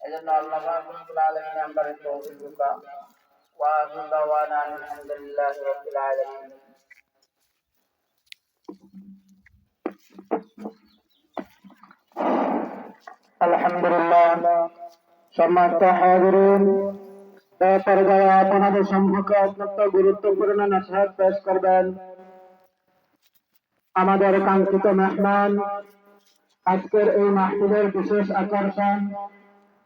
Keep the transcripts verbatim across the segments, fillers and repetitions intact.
এই জন্য আল্লাহ পাক রব্বুল আলামিন আমরারে তৌফিক দিবা। ওয়া আখিরু দাওয়ানা আনিল হামদুলিল্লাহি রাব্বিল আলামিন। আলহামদুলিল্লাহ। সম্মানিত হাজিরিন, এ পর্যায়ে আপনাদের সম্মুখে অত্যন্ত গুরুত্বপূর্ণ নসিহত পেশ করবেন আমাদের কাঙ্ক্ষিত মেহমান, আজকের এই মাহফিলের বিশেষ আকর্ষণ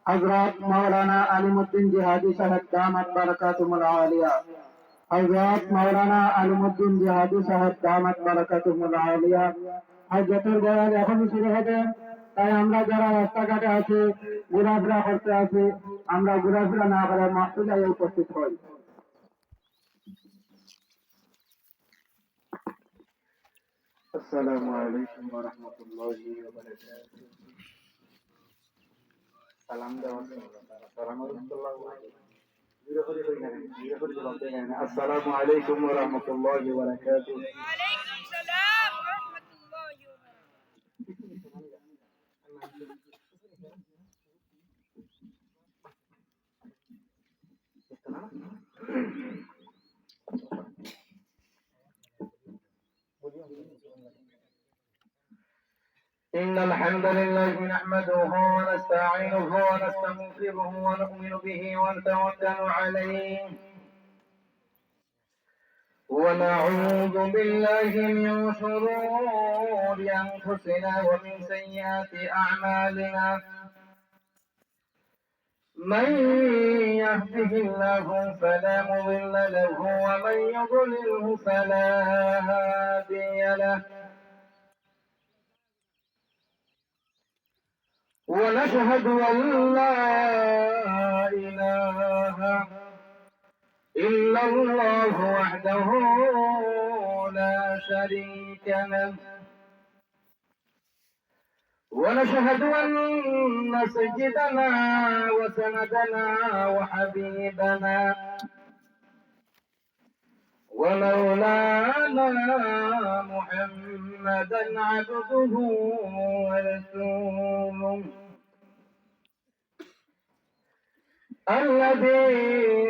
হযরত মাওলানা আলিমউদ্দিন জিহাদী সাহেব দামাত বারাকাতুহুমুল আলিয়া। হযরত মাওলানা আলিমউদ্দিন জিহাদী সাহেব দামাত বারাকাতুহুমুল আলিয়া। হজরতের বয়ান এখনই শুরু হবে, তাই আমরা যারা রাস্তাঘাটে আছি, ঘোরাফেরা করতে আছি, আমরা ঘোরাফেরা না করে মাহফিলে উপস্থিত হই। আসসালামু আলাইকুম ওয়া রাহমাতুল্লাহি ওয়া বারাকাতুহু। সালাম দেওয়া আছে। আসসালামু আলাইকুম। আসসালামু আলাইকুম ওয়া রাহমাতুল্লাহি ওয়া বারাকাতুহু। ওয়া আলাইকুম সালাম ওয়া রাহমাতুল্লাহি ওয়া বারাকাতুহু। إن الحمد لله نحمده ونستعينه ونستغفره ونؤمن به ونتوكل عليه ونعوذ بالله من شرور أنفسنا ومن سيئات أعمالنا. من يهده الله فلا مضل له ومن يضلله فلا هادي له. ونشهد أن لا إله إلا الله وحده لا شريك له. ونشهد أن سيدنا وسندنا وحبيبنا ومولانا محمدا عبده ورسوله الذي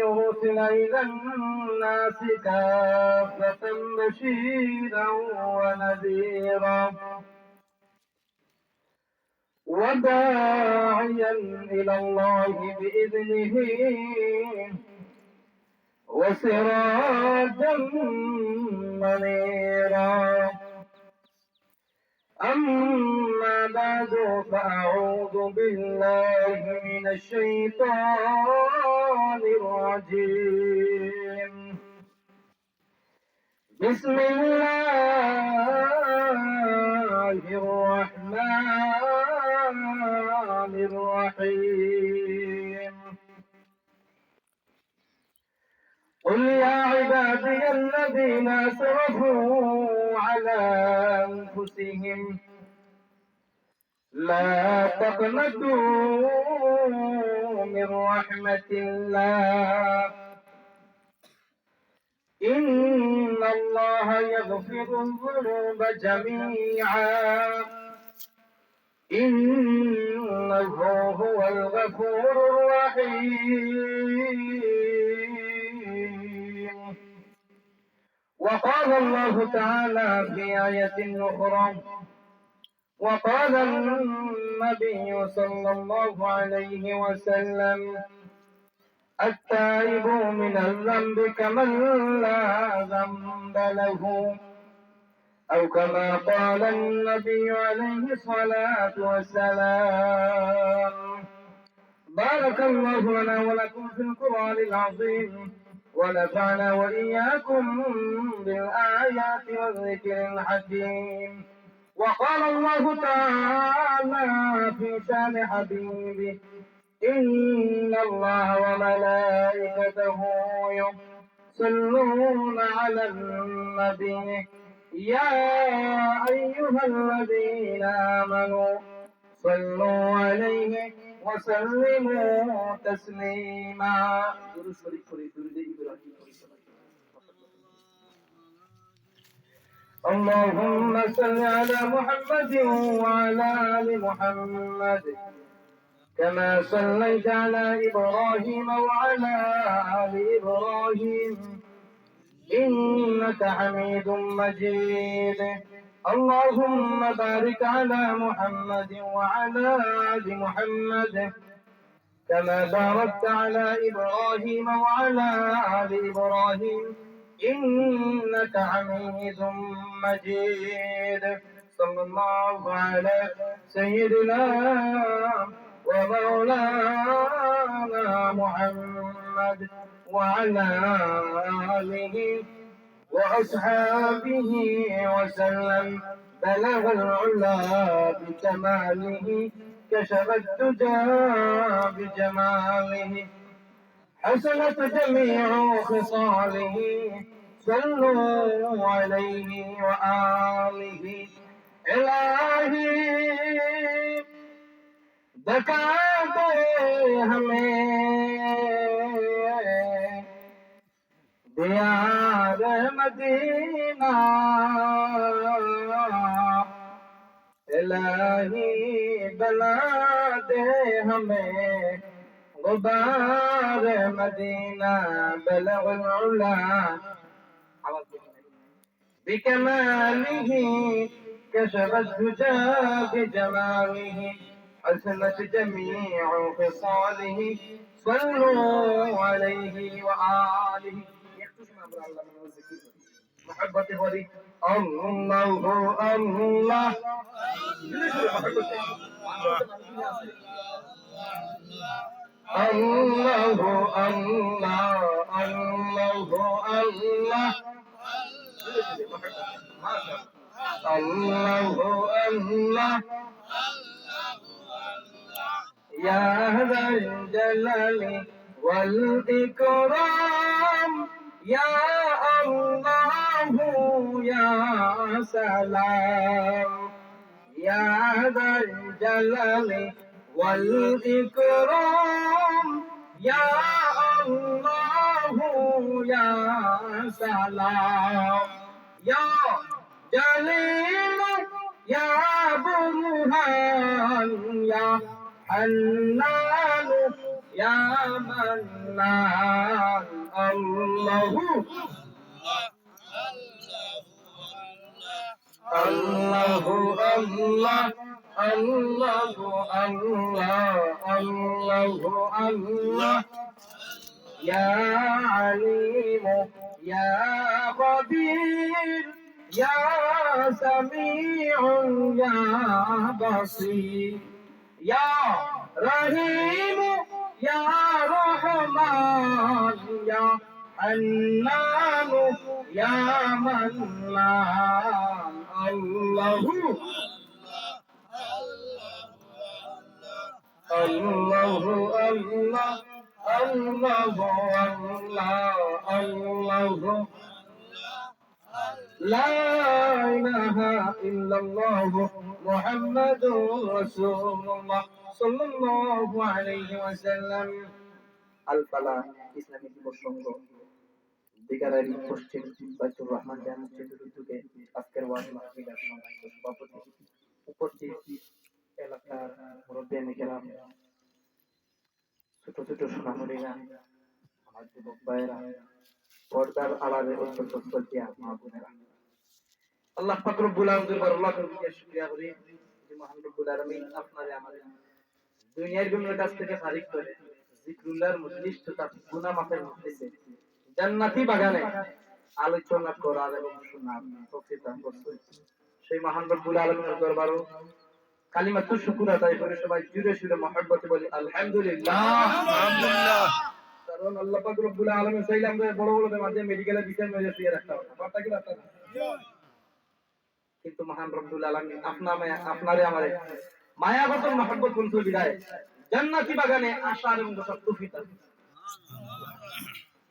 أرسل إلى الناس كافة بشيرا ونذيرا وداعيا إلى الله بإذنه وسراجا منيرا. أما بعد، فأعوذ بالله من الشيطان الرجيم. بسم الله الرحمن الرحيم. قل يا عبادي الذين أسرفوا على أنفسهم لا تقنطوا من رحمة الله إن الله يغفر الذنوب جميعا إنه هو الغفور الرحيم. وقال الله تعالى في آية أخرى، وقال النبي صلى الله عليه وسلم، التائب من الذنب كمن لا ذنب له، أو كما قال النبي عليه الصلاة والسلام. بارك الله لنا ولكم في القرآن العظيم، ونفعنا وإياكم بالآيات والذكر الحكيم. وقال الله تعالى في شأن حبيبه، إن الله وملائكته يصلون على النبي، يا أيها الذين آمنوا صلوا عليه وسلموا تسليما. درود شريف পড়ি, درود إبراهيم পড়ি। اللهم صل على محمد وعلى آل محمد كما صليت على إبراهيم وعلى آل إبراهيم إنك حميد مجيد. اللهم بارك على محمد وعلى آل محمد كما باركت على إبراهيم وعلى آل إبراهيم إنك حميد مجيد. صلى الله على سيدنا ومولانا محمد وعلى آله وأصحابه وسلم. بلغ العلا بكماله، كشف الدجى بجماله، حسنت جميع خصاله. صلوا عليه وآله. الٰہی، دکھا دے ہمیں دیار مدینہ، الٰہی بنا دے ہمیں غبار مدینہ۔ بلغ العلا، آواز دیکھیں، بكماله، كشف الدجى بجماله، حسنت جميع خصاله، صلوا عليه وآله। একটু সময় আমরা আল্লাহর নামে জিকির করি। মহব্বতে বলি, আল্লাহু আল্লাহ। আল্লাহু আল্লাহ, আল্লাহু আল্লাহ। আল্লাহু আল্লাহ। يا ذا الجلال والإكرام، يا الله يا سلام، يا ذا الجلال والإكرام، يا الله يا سلام، يا جليل يا برهان، يا حنان يا منان. الله، الله، الله، الله، الله، الله، الله. يا عليم يا خبير يا سميع يا بصير، يا رحيم يا رحمن يا حنان يا منان. الله. الله، الله، الله، الله، الله. لا إله إلا الله محمد رسول الله صلى الله عليه وسلم. আল ফালাহ ইসলামী যুব সংঘ দিঘারাইল পশ্চিম বাইতুর রহমান জামে মসজিদের উদ্যোগে আজকের ওয়াজ মাহফিলের সম্মানিত সভাপতি, উপস্থিত এলাকার মুরব্বিয়ানে কেরাম, ছোট ছোট সোনামণিরা, আমার যুবক ভাইয়েরা, পর্দার আড়ালে অত্যন্ত শ্রদ্ধেয় মা বোনেরা, আল্লাহ পাক রব্বুল আলামিন দরবারে লাখ কোটি শুকরিয়া করি যে মহান রব্বুল আলামিন আপনারে আমারে দুনিয়ার গুনার কাছ থেকে ফারিগ করে জিকরুল্লাহর মজলিস তথা গুনাহ মাফের মজলিসে জান্নাতি বাগানে আলোচনা করার এবং শোনার তৌফিক দান করছে। সেই মহান রব্বুল আলামিনের দরবারও কালিমাতু শুকুর আদায় করে সবাই জোরে সোরে মহব্বতে বলি, আলহামদুলিল্লাহ। আলহামদুলিল্লাহ। কারণ আল্লাহ পাক রব্বুল আলামিন চাইলে আমরা বড় বড় বেমার দিয়া মেডিকেলে বিছানায় শুয়ে রাখতাম পারতাম। পারতাম কি পারতাম না? কিন্তু মহান রব্বুল আলামিন আপনা মায়া, আপনারে আমারে মায়া গজব মহব্বত করছে বিধায় জান্নাতি বাগানে আসার এবং বসার তৌফিক দান করছে।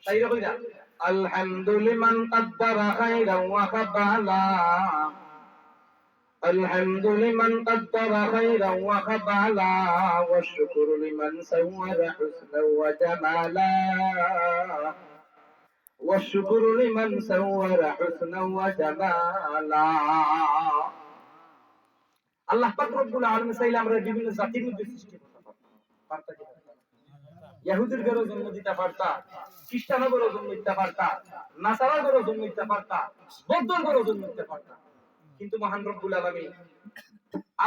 শাইরে কইরা, الحمد لمن قدر خيرا وخبالا، الحمد لمن قدر خيرا وخبالا، والشكر لمن صور حسنا وجمالا. والشكر لمن صور حسنا وجمالا। আল্লাহ পাক রব্বুল আলামিন চাইলে আমরা বিভিন্ন জাতির মধ্যে সৃষ্টি করতে পারতাম। পারতা কি পারতা না? ইহুদির ঘরো জন্ম দিতা পারতা, খ্রিস্টানর ঘরো জন্ম দিতা পারতা, নাসারার ঘরো জন্ম দিতা পারতা, বৌদ্ধর ঘরো জন্ম দিতা পারতা। কিন্তু মহান রব্বুল আলামিন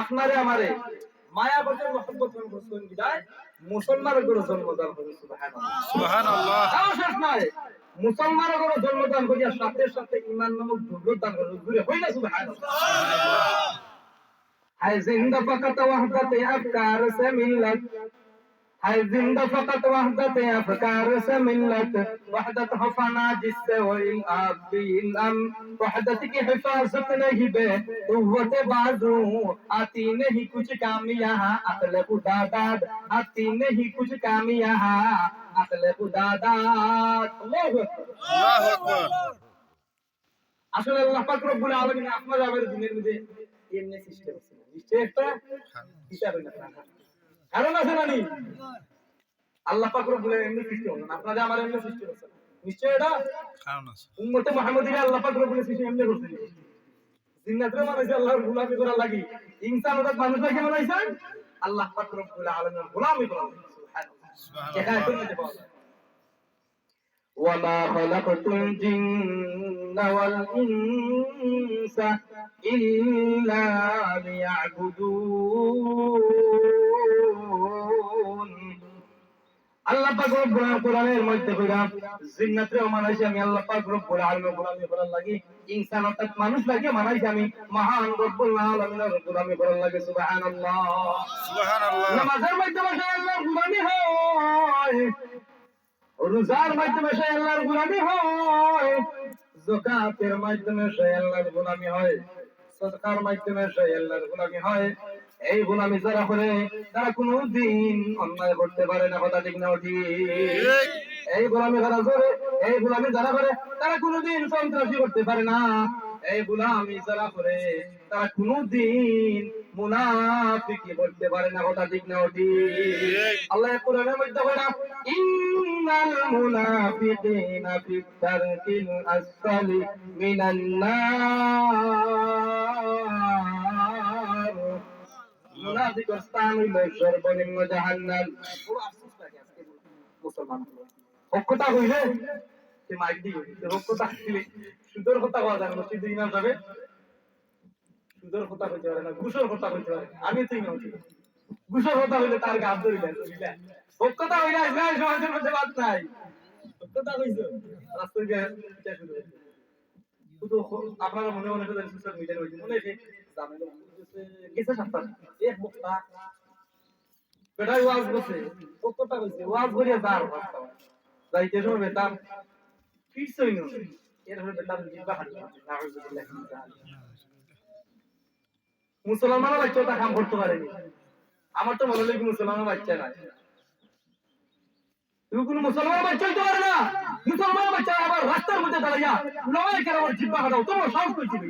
আপনারে আমারে মায়া করছইন, মহব্বত করছইন বিধায় মুসলমানর ঘরো জন্ম দান করছইন। সুবহানাল্লাহ। সুবহানাল্লাহ। তাও শেষ নায়, মুসলমানর ঘরো জন্ম দান করিয়া সাথে সাথে ঈমান নামক দৌলত দান করছইন। জোরে কইন না সুবহানাল্লাহ। ہے زندہ فقط وحدت افکار سے ملت، ہے زندہ فقط وحدت افکار سے ملت، وحدت ہو فنا جس سے ہوئی الاب بھی الام۔ وحدت کی حفاظت نہیں بے قوت بازو، آتی نہیں کچھ کام یہاں عقل خدا داد، آتی نہیں کچھ کام یہاں عقل خدا داد۔ আল্লাহু আকবার। আল্লাহু আকবার। আসলে আল্লাহ পাক রব্বুল আলামিন আপনারে আমারে দুনিয়ার মধ্যে এমনে সৃষ্টি করছইন না। নিশ্চয় একটা হিসাব অইলো না। কারণ আছে না নি? আল্লাহ পাক রব্বুল আলামিন এমনে সৃষ্টি করছইন না। আপনারে আমারে এমনে সৃষ্টি করছইন না। নিশ্চয় একটা কারণ আছে। উম্মতে মুহাম্মদীরে আল্লাহ পাক রব্বুল আলামিন সৃষ্টি এমনে করছইন না। জিন্নাতরে বানাইছইন আল্লাহর গোলামি করার লাগি। ইনসান অর্থাৎ মানুষ লাগিয়া বানাইছইন, আল্লাহ পাক রব্বুল আলামিনর গোলামি করার লাগি। সুবহানাল্লাহ। সুবহানাল্লাহ। এটা এখন নিতে পাওয়া যায়। وما خلقت الجن والإنس إلا ليعبدون। আল্লাহ পাক রব্বুল আলামিন কোরআনের মধ্যে কইরা, জিন্নাতরে বানাইছি আমি আল্লাহ পাক রব্বুল আলামিনর গোলামি করার লাগি, ইনসান অর্থাৎ মানুষ লাগিয়া বানাইছি আমি মহান রব্বুল আলামিনর গোলামি করার লাগি। সুবহানাল্লাহ। সুবহানাল্লাহ। নামাজের মাধ্যমে সে আল্লাহর গোলামি হয়, রোজার মাধ্যমে সে আল্লাহর গোলামি হয়, যাকাতের মাধ্যমে সে আল্লাহর গোলামি হয়, সদকার মাধ্যমে সে আল্লাহর গোলামি হয়। এই গোলামি যারা করে, তারা কোনোদিন অন্যায় করতে পারে না, কথা ঠিক না ঠিক? ঠিক। এই গোলামি যারা করে, এই গোলামি যারা করে, তারা কোনোদিন সন্ত্রাসী করতে পারে না। এই গোলামি যারা করে, তারা কোনোদিন মুনাফিকি করতে পারে না, কথা ঠিক না ঠিক? ঠিক। আল্লাহ কোরআনের মধ্যে কইরা, إن المنافقين في الدرك الأسفل من النار। মুনাফিকর স্থান অইলো সর্বনিম্ন জাহান্নাম। বড় আফসোস লাগে আজকে মুসলমান। হক কথা কইলে, সে মাইক দিয়ে কইলে, হক কথা কইলে, সুদর কথা কওয়া যায় না, মসজিদে ইমাম সাহেব সুদর কথা কইতে পারে না, ঘুষর কথা কইতে পারে না। আমি তো ইমাম ছিলাম। ঘুষর কথা কইলে তার গাত ধরি দেয়, বুঝলে? হক কথা কইলে আজকে সমাজের মধ্যে বাদ নাই। হক কথা কইছো? রাস্তায় গিয়ে এটা শুরু হয়েছে। শুধু হ-, আপনারা মনে মনে শুধু সোশ্যাল মিডিয়ার মধ্যে মনে হয় জানেন, গেছে সাপ্তাহ এক বক্তা বেটায় ওয়াজ করছে, হক কথা কইছে, ওয়াজ করিয়া যার রাস্তা। যাইতে সময় বেটার ফিরছে হইল, এরপরে বেটার জিব্বা হাঁটবে। নাউজুবিল্লাহ। মুসলমানর বাচ্চা ওটা কাম করতে পারেনি। আমার তো মনে হলো কি মুসলমানর বাচ্চা নাই। তুমি কোনো মুসলমানর বাচ্চা হইতে পারে না। মুসলমানর বাচ্চা আবার রাস্তার মধ্যে দাঁড়াইয়া উলামায়ে কেরামর জিব্বা হাঁটাও, তোমার সাহস কই ছিল?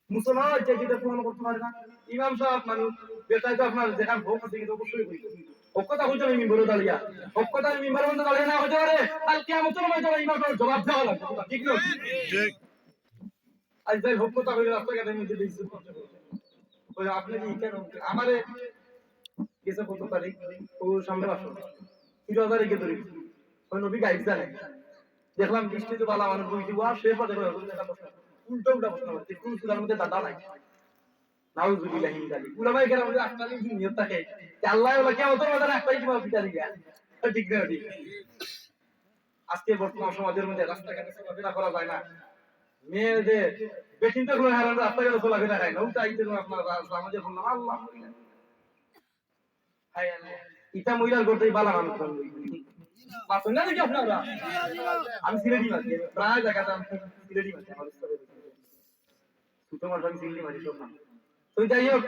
মুসলমান হচ্ছে কি এটা প্রমাণ করতে পারে না? ইমাম সাহেব মানুষ, বেটায় তো আপনার যেখানে ভোগ আছে কিন্তু অবশ্যই হইতে হবে। হক কথা হইতে হবে মিম্বরে দাঁড়িয়ে। হক কথা মিম্বরের মধ্যে দাঁড়িয়ে না হইতে পারে, কাল কিয়ামতের ময়দানে ইমাম সাহেব জবাব দেওয়া লাগবে। কথা ঠিক না? ঠিক। আজ যাই হক কথা হইলে রাস্তাঘাটের মধ্যে বেইজ্জত করতে হবে। ওই আপনি কি কেন? আমারে গেছে কত তারিখ? ও সামনে মাসে। তিন হাজার একে ধরে। ওই নবী গাইব জানে। দেখলাম বৃষ্টিতে বালা মানুষ বইছে, ওয়া শেষ পাতে করে ওদের দেখা প্রশ্ন। উল্টা উল্টা প্রশ্ন করছে, কোন সুরার মধ্যে দাদা নাই? নাউজুবিল্লাহি মিন যালিক। উলামায়ে কেরাম বলে, আপনার যদি নিয়ত থাকে, যে আল্লাহ ওলা কিয়ামতের ময়দানে একটাই তোমার বিচার দিবে। ঠিক না, ঠিক? আজকে বর্তমান সমাজের মধ্যে রাস্তাঘাটে চলাফেরা করা যায় না। মেয়েদের বেটিন তো কোনো হারান রাস্তাঘাটে চলাফেরা খায় না। উল্টা আইতে আপনার সমাজে বললাম, আল্লাহ। হায় আল্লাহ। ইটা মহিলার গর্তে বালা মানুষ পাইন। পাইন না দেখি আপনারা? আমি সিলেটি মারি, প্রায় জায়গাতে আমি সিলেটি মারি, আমার স্তরে। ছোট মানুষ আমি সিলেটি মারি, সব না। তো যাই হোক,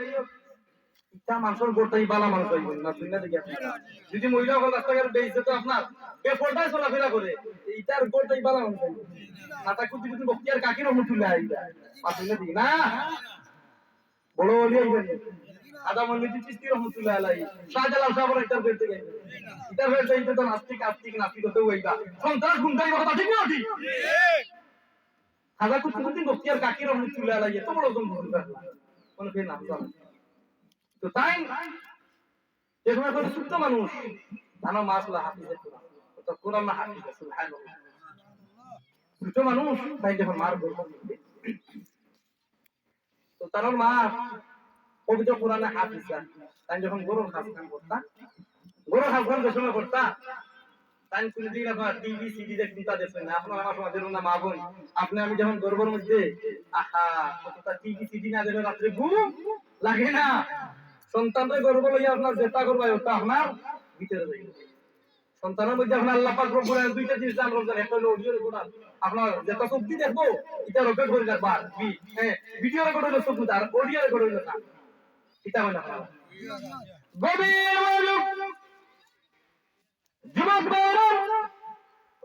ইটা মানুষের গর্তে বালা মানুষ পাইন না, পাইন না দেখি আপনারা? যদি মহিলা হল রাস্তাঘাটে বেইজ্জত তো আপনার, বেপর্দায় চলাফেরা করে, ইটার গর্তে বালা মানুষ পাইন। মাথা কুতি কুতি বখতিয়ার কাকি রহমতুল্লাহ আলাইহি। পাইন না দেখি? না। বড় অলি আইবেন। খাজা মঈনুদ্দিন চিশতি রহমতুল্লাহ আলাইহি, শাহজালাল সাহেব ইতার ফের থেকে, ইতার ফের থেকে তো নাস্তিক, আস্তিক, নাস্তিক হতে হইবা। সন্ত্রাস গুন্ডা এই কথা ঠিক না ঠিক? খাজা কুতুবুদ্দিন বখতিয়ার কাকি রহমতুল্লাহ আলাইহি এত বড় একজন বুজুর্গ, কোনো ফের নাম জানে। তো তাইন যে সময় করে ছোট্ট মানুষ, তানর মা আছলা হাফিজে কোরআন, অর্থাৎ কোরআন হাফিজ, সুবহানাল্লাহ। ছোট্ট মানুষ, তাইন যখন মার গর্ভ, তো তানর মা পবিত্র কোরআনে হাফিজা, তাইন যখন গরুর কাজ কাম করতা, গরুর কাজ কাম যে সময় করতা, তাইন কোনদিন আপনার টিভি, সিডি দেখতে তা দেখছেন না। আপনার আমার সমাজের না মা বোন, আপনি আমি যখন গর্ভের মধ্যে, আহা, কতটা টিভি, সিডি না দেখলে রাত্রে ঘুম লাগে না। সন্তানরে গর্ভ লইয়া আপনার যেটা করবা, ওটা আপনার ভিতরে যাইব। সন্তানর মধ্যে আপনার আল্লাহ পাক রব্বুল আলামিন দুইটা জিনিস দান করছেন, একটা হলো অডিও রেকর্ডার, আপনার যেটা চোখ দিয়ে দেখবো, এটা রেকর্ড করে রাখবা, আর কি, হ্যাঁ, ভিডিও রেকর্ড হইলো চোখ দিয়ে, আর অডিও রেকর্ড হইলো না, এটা হয় না। গভীর মনোযোগ। যুবক ভাইরা,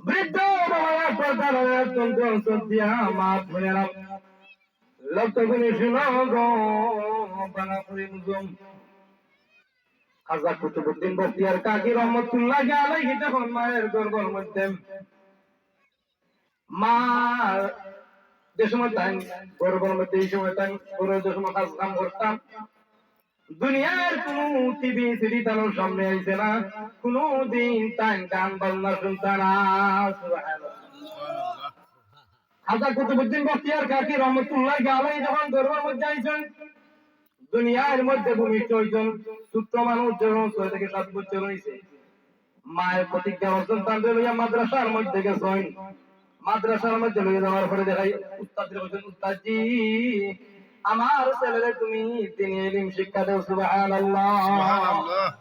বৃদ্ধ বাবা, পর্দার অন্তর দিয়া মা বোনেরা, লক্ষ্য করে শুনো গো, বালা করে বুঝো। খাজা কুতুবুদ্দিন বখতিয়ার কাকি রহমতুল্লাহ আলাইহি যখন মায়ের গর্ভের মধ্যে, মা যে সময় তাইন গর্ভের মধ্যে, এই সময় তাইন গর্ভে যে সময় কাজ কাম করতা, দুনিয়ার কোনো টিভি, সিডি তানর সামনে আইছে না, কোনোদিন তাইন গান বাজনা শুনতা না। সুবহানাল্লাহ। খাজা কুতুবুদ্দিন বখতিয়ার কাকি রহমতুল্লাহ আলাইহি যখন গর্ভের মধ্যে আইছেন, দুনিয়ার মধ্যে ভূমিষ্ঠ হইছেন, ছোট্ট মানুষ যখন ছয় থেকে সাত বছর হইছে, মায়ের প্রতিজ্ঞা করছেন, তানরে লইয়া মাদ্রাসার মধ্যে গেছেন। মাদ্রাসার মধ্যে লইয়া যাওয়ার পরে দেখাই উস্তাদরে কইছেন, "উস্তাদ জি, আমার ছেলেরে তুমি দ্বীনি ইলম শিক্ষা দেও।" সুবহানাল্লাহ। সুবহানাল্লাহ।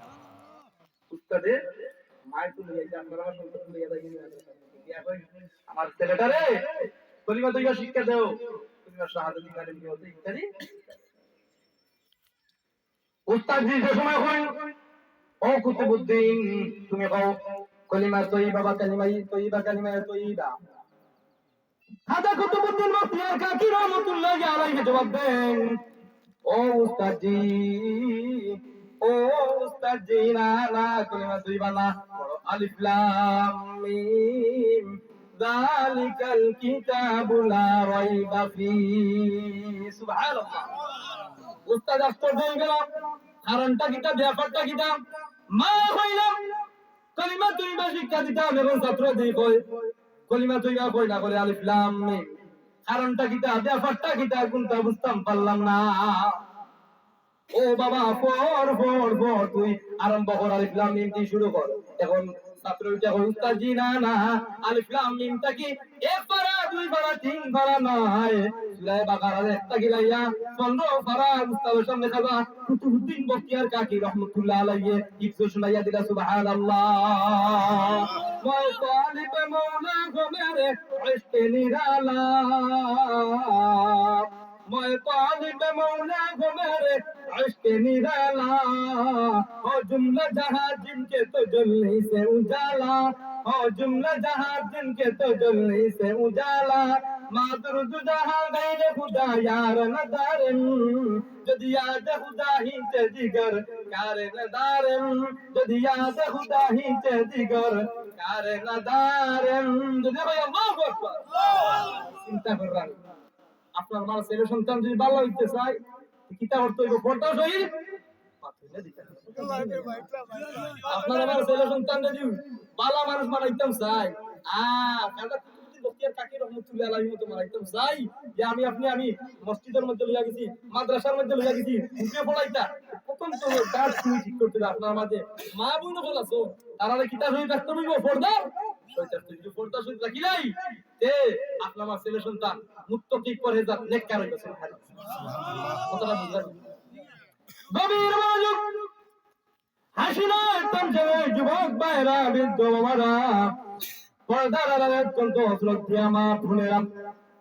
উস্তাদে মায়ের তুলে লইয়া যায়, আপনারা আমার সন্তান তুলে লইয়া যায়, গিয়া কই, "আমার ছেলেটারে কলিমা তৈবা শিক্ষা দেও, কলিমা শাহাদাতি কালিমা দেও," ইত্যাদি। উস্তাদ জি যে সময় কইন, "ও কুতুবুদ্দিন, তুমি কও কলিমা তৈবা বা কালিমা তৈবা, কালিমা তৈবা।" খাজা কুতুবুদ্দিন বখতিয়ার কাকি রহমতুল্লাহ আলাইহি জবাব দেন, "ও উস্তাদ জি, ও উস্তাদ জি, না, না, কলিমা তৈবা না, পড়ো আলিফ লাম মিম, যালিকাল কিতাবু লা রাইবা ফি।" সুবহানাল্লাহ। উস্তাদ আশ্চর্য হয়ে গেল, কারণটা কিতা, ব্যাপারটা কিতা? মা কইলা, "কলিমা তৈবা শিক্ষা দিতাম, এখন ছাত্র দি কয়, কলিমা তৈবা কয় না, বলে আলিফ লাম মিম। কারণটা কিতা, ব্যাপারটা কিতা, কোনটা বুঝতাম পারলাম না।" ও বাবা, পড়, পড়, পড়, তুই আরম্ভ কর, আলিফ লাম মিম দিয়ে শুরু কর। এখন ছাত্র উঠে কয়, "উস্তাদ জি, না, না, আলিফ লাম মিম থাকি এক পারা, দুই পারা, তিন পারা নায়। সূরা বাকারার এক থাকি লইয়া পনেরো পারা উস্তাদের সামনে খাজা কুতুবুদ্দিন বখতিয়ার কাকি রহমতুল্লাহ আলাইহি হিফজ শুনাইয়া দিলা।" সুবহানাল্লাহ। "মই তালিব মৌলা গো মেরে ইশকে নিরালা, মই তালিব মৌলা গো মেরে ইশকে নিরালা, ও জুমলা জাহান জিনকে তো জলনি সে উজালা, ও জুমলা জাহান জিনকে তো জলনি সে উজালা, মা দুরুদ জাহান গাইলে খুদা ইয়ার না দারেম, যদি ইয়াদ খুদা হিতে জিগর কারে না দারেম, যদি ইয়াদ খুদা হিতে জিগর কারে না দারেম।" যদি কই আল্লাহু আকবার। চিন্তা করবেন, আপনার আমার ছেলে সন্তান যদি ভালো হইতে চায়, কিতা করতে হইব? পর্দা সহিত আপনার আমার ছেলে সন্তান যদি ভালো মানুষ বানাইতাম চাই, আ, খাজা কুতুবুদ্দিন বখতিয়ার কাকি রহমতুল্লাহ আলাইহির মতো বানাইতাম চাই, যে আমি, আপনি, আমি মসজিদের মধ্যে লইয়া গেছি, মাদ্রাসার মধ্যে লইয়া গেছি, বুকে পড়াইতা, প্রথম তো তার তুমি ঠিক করতে হবে। আপনার মাঝে মা বোন হল আছো, তারা কিতা হয়ে ব্যস্ত হইব পর্দা, শয়তান তুই যদি পর্দা শরীফ রাখিলাই, তে আপনার আমার ছেলে সন্তান মুত্তাকি পরহেজগার নেককার হইবে। কথাটা বুঝলেন? গভীর মনোযোগ। হাসি না একদম যে যুবক ভাইরা, বৃদ্ধ বাবারা, পর্দার আড়ালে অত্যন্ত শ্রদ্ধা মা বোনেরা,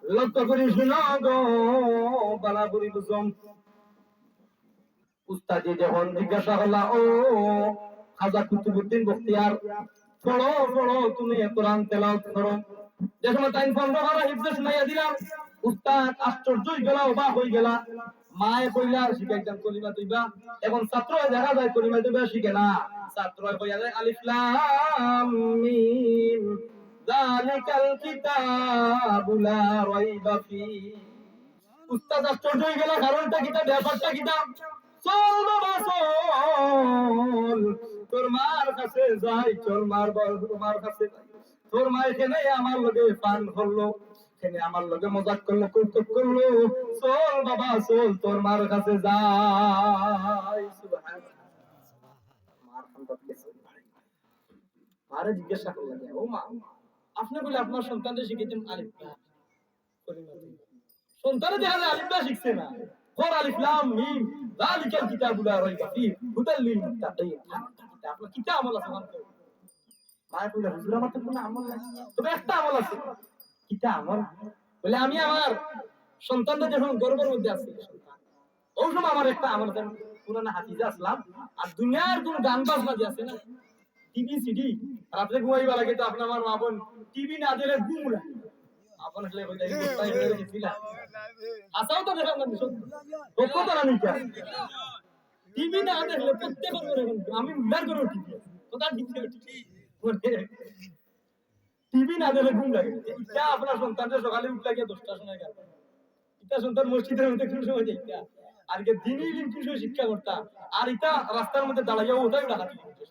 লক্ষ্য করি শুনো গো, বালা করি বুঝো। উস্তাদে যখন জিজ্ঞাসা করলা, "ও খাজা কুতুবুদ্দিন বখতিয়ার, পড়ো, পড়ো, তুমি কোরআন তেলাওয়াত করো।" যে সময় তাইন পনেরো পারা হিফজ শুনাইয়া দিলা, উস্তাদ আশ্চর্য হয়ে গেলা, অবাক হয়ে গেলা। মায়ে কইলা শিখাইতাম কলিমা তৈবা, এখন ছাত্র দেখা যায় কলিমা তৈবা শিখে না। ছাত্র কইয়া যায় আলিফ লাম মিম, যালিকাল কিতাবু লা রাইবা ফি। উস্তাদ আশ্চর্য হয়ে গেল, কারণটা কিতা, ব্যাপারটা কিতা? চল বাবা চল, তোর মার কাছে যাই, চল মার ব-, মার কাছে যাই। তোর মায়ে কেনে আমার লগে ফান করলো, কেনে আমার লগে মজাক করলো, কৌতুক করলো। চল বাবা চল, তোর মার কাছে যাই। সুবহানাল্লাহ। মার কান্দাত গেছে। মারে জিজ্ঞাসা করলেন, "ও মা, আপনি বলে আপনার সন্তানরে শিখাইতেন আলিফ লাম মিম?" সন্তানে দেখা যায় আলিফ লাম শিখছে না। পড় আলিফ লাম মিম, যালিকাল কিতাবু লা রাইবা ফি, হুদাল লিল মুত্তাকিন। আপনার কিতা আমল আছে? মায়ে কইলা, "হুজুর, আমার তো কোনো আমল নাই, তবে একটা আমল আছে।" "কিতা আমল?" বলে, "আমি আমার সন্তানটা যখন গর্ভের মধ্যে আছে, সন্তান, ওই সময় আমার একটা আমল আছে, আমি পুরানা হাফিজা আসলাম, আর দুনিয়ার কোনো গান বাজনা যে আছে না, টিভি, সিডি, রাত্রে ঘুমাইবার আগে তো আপনার আমার মা বোন টিভি না দিলে ঘুম উড়ে।" আপনার আসলে কইতা, এই অবস্থায় বের হয়ে গেছিলা। আসাও তো দেখা না, সত্য। সত্য তো না মিথ্যা? টিভি না দেখলে প্রত্যেক ঘরে এখন আমি উদ্ধার করে উঠি। কথা ঠিক না ঠিক? মানে, টিভি না দেখলে ঘুম লাগে। ইটা আপনার সন্তানটা সকালে উঠলা গিয়া দশটার সময় গেল। ইটা সন্তান মসজিদের মধ্যে কোন সময় যাইতা? আর কি দিনই দিন কোন সময় শিক্ষা করতা? আর ইটা রাস্তার মধ্যে দাঁড়াইয়া ওটাই ডাকাতি করতে।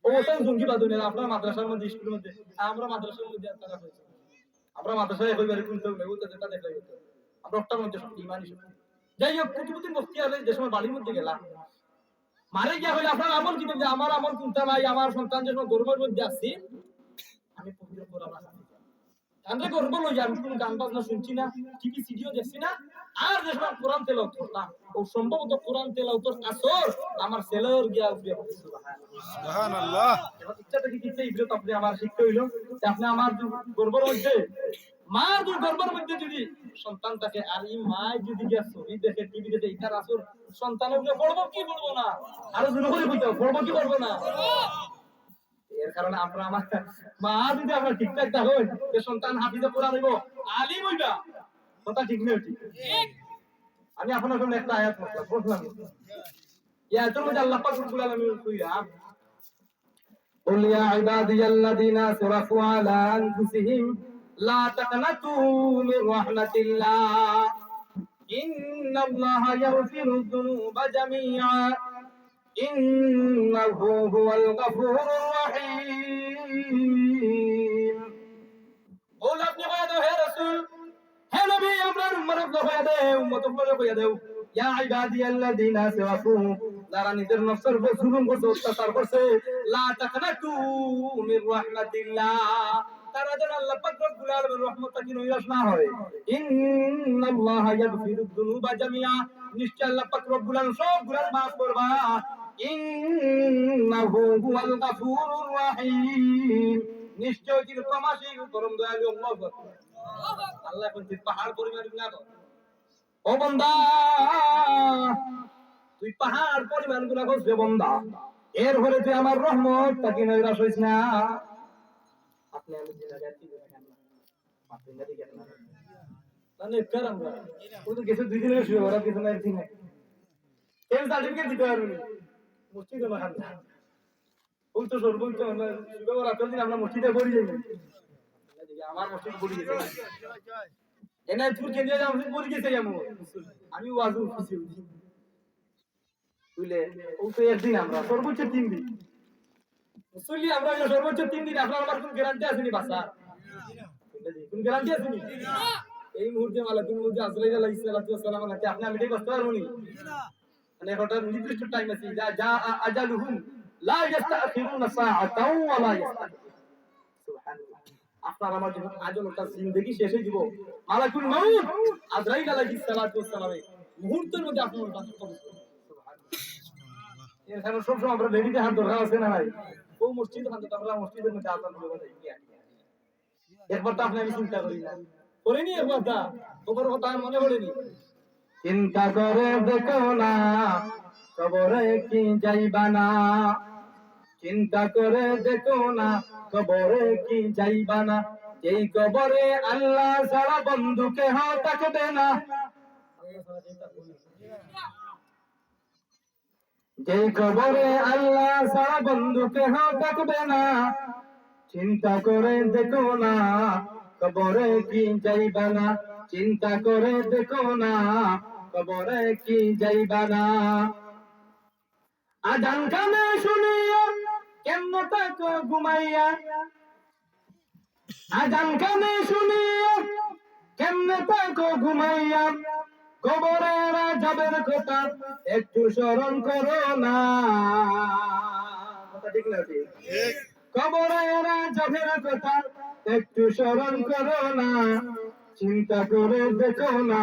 ও ওটাই জঙ্গিবাদ হইলে আপনার মাদ্রাসার মধ্যে, স্কুলের মধ্যে, আমরা মাদ্রাসার মধ্যে আর তারা হয়েছে। আমরা মাদ্রাসায় একবারে কোন কেউ নেই, ওটা যেটা দেখাই হতো। আমরা ওটার মধ্যে শক্তি, ইমানি শক্তি। যাই হোক, কুতুবুদ্দিন বখতিয়ার যে সময় বাড়ির মধ্যে গেলাম, মারে গিয়া হইলে আপনার আমল কি দেখবে? আমার আমল কোনটা নাই? আমার সন্তান যে সময় গর্ভের মধ্যে আছি, আমি পবিত্র কোরআন আছে। তানরে গর্ব লইয়া আমি কোনো গান বাজনা শুনছি না, টিভি সিডিও দেখছি না। আর যে সময় কোরআন তেলাওয়াত করতাম, ও সম্ভবত কোরআন তেলাওয়াতর আসর আমার ছেলের গিয়া উঠে পড়ছে। সুবহানাল্লাহ। সুবহানাল্লাহ। এখন ইচ্ছা থেকে কিচ্ছা ইবরত আপনি আমার শিখতে হইল যে আপনি আমার যে গর্ভের মধ্যে, মার যে গর্ভের মধ্যে যদি সন্তান থাকে আর এই মায় যদি গিয়া ছবি দেখে, টিভি দেখে, ইটার আসর সন্তানের উপরে পড়বো কি পড়বো না? আরো জোরে করে কইতে হবে, পড়বো কি পড়বো না? এর কারণে আমরা আমার মা যদি আমরা ঠিকঠাক না হই, যে সন্তান হাফিজে কোরআন হইব, আলিম হইবা, কথা ঠিক না ঠিক? আমি আপনার জন্য একটা আয়াত পড়লাম, পড়লাম। এই আয়াতের মধ্যে আল্লাহ পাক রব্বুল আলামিন কইরা, "قل يا عبادي الذين أسرفوا على أنفسهم لا تقنطوا من رحمة الله إن الله يغفر الذنوب جميعا إنه هو الغفور الرحيم।" বল আপনি কইয়া দেও, হে রাসূল, হে নবী, আমরার উম্মত অকলরে কইয়া দেও, উম্মত অকলরে কইয়া দেও, ইয়া ইবাদিয়াল্লাযীনা আসরাফু, যারা নিজের নফসর উপর জুলুম করছে, অত্যাচার করছে, লা তাকনাতু মির রাহমাতিল্লাহ, তারা যেন আল্লাহ পাক রব্বুল আলামিনের রহমত থাকি নৈরাশ না হয়। ইন্নাল্লাহা ইয়াগফিরুয যুনুবা জামিআ, নিশ্চয় আল্লাহ পাক রব্বুল আলামিন সব গুনাহ মাফ করবা। ইন্নাহু হুয়াল গাফুরুর রাহিম, নিশ্চয় তিনি ক্ষমাশীল, পরম দয়ালু আল্লাহ। আল্লাহ এখন তুই পাহাড় পরিমাণ গুনাহ কর। ও বান্দা, তুই পাহাড় পরিমাণ গুনাহ করছ রে বান্দা, এরপরে তুই আমার রহমত থাকি নৈরাশ হইস না। আপনি আমি জিনা গাছি মানে কার আমরা? ও তো গেছে দুই দিনের শুয়ে, ওরা কিছু নাই, দিন নাই। কেউ সার্টিফিকেট দিতে পারবে না। মসজিদ হলো খান্না। ও তো সর্বোচ্চ আমরা শুক্রবার রাতের দিন আমরা মসজিদে পড়ি যাই। আমার মসজিদ পড়ি গেছে। এনায়তপুর কেন্দ্রীয় জামে মসজিদ পড়ি গেছে যেমন। আমি ওয়াজু অফিসে উঠি। বুঝলে? ও তো একদিন আমরা, সর্বোচ্চ তিন দিন। মুসল্লি আমরা হইলে সর্বোচ্চ তিন দিন, আপনার আমার কোনো গ্যারান্টি আছে নি বাঁচার? কোনো গ্যারান্টি আছে নি? এই মুহূর্তে মালাকুল মউত আজরাইল আলাইহিস সালাতু ওয়াস সালাম, আপনি আমি এটাই বাঁচতে পারবো নি? মানে একটা নির্দিষ্ট টাইম আছে, যা, যা আ-, আজালুহুম লা ইয়াস্তাখিরুনা সাআতাও ওয়া লা ইয়াস্তাকদিমুন। সুবহানাল্লাহ। আপনার আমার যখন আজল ওটা জিন্দেগি শেষ হয়ে দিব, মালাকুল মউত আজরাইল আলাইহিস সালাতু ওয়াস সালামে মুহূর্তের মধ্যে আপনার ওটা কবজ করবে। সুবহানাল্লাহ। এর কারণে সবসময় আমরা রেডি থাকার দরকার আছে না নাই? ও মসজিদ, আমরা মসজিদের মধ্যে আজান দিয়ে বলে, একবার তো আপনি আমি চিন্তা করি না, করিনি একবার তা, ওপর কথা মনে পড়েনি। চিন্তা করে দেখো না, কবরে কি যাইবা না। চিন্তা করে দেখো না, কবরে কি যাইবা না। যেই কবরে আল্লাহ ছাড়া বন্ধু কেহ থাকবে না। যেই কবরে আল্লাহ ছাড়া বন্ধু কেহ থাকবে না, চিন্তা করে দেখো না, কবরে কি যাইবা না, চিন্তা করে দেখো না, কবরে কি যাইবা না। আজান কানে শুনিয়া কেমনে থাকো ঘুমাইয়া, আজান কানে শুনিয়া কেমনে থাকো ঘুমাইয়া, কবরের আজাবের কথা একটু স্মরণ করো না। কথা ঠিক না ঠিক? কবরের আজাবের কথা একটু স্মরণ করো না, চিন্তা করে দেখো না,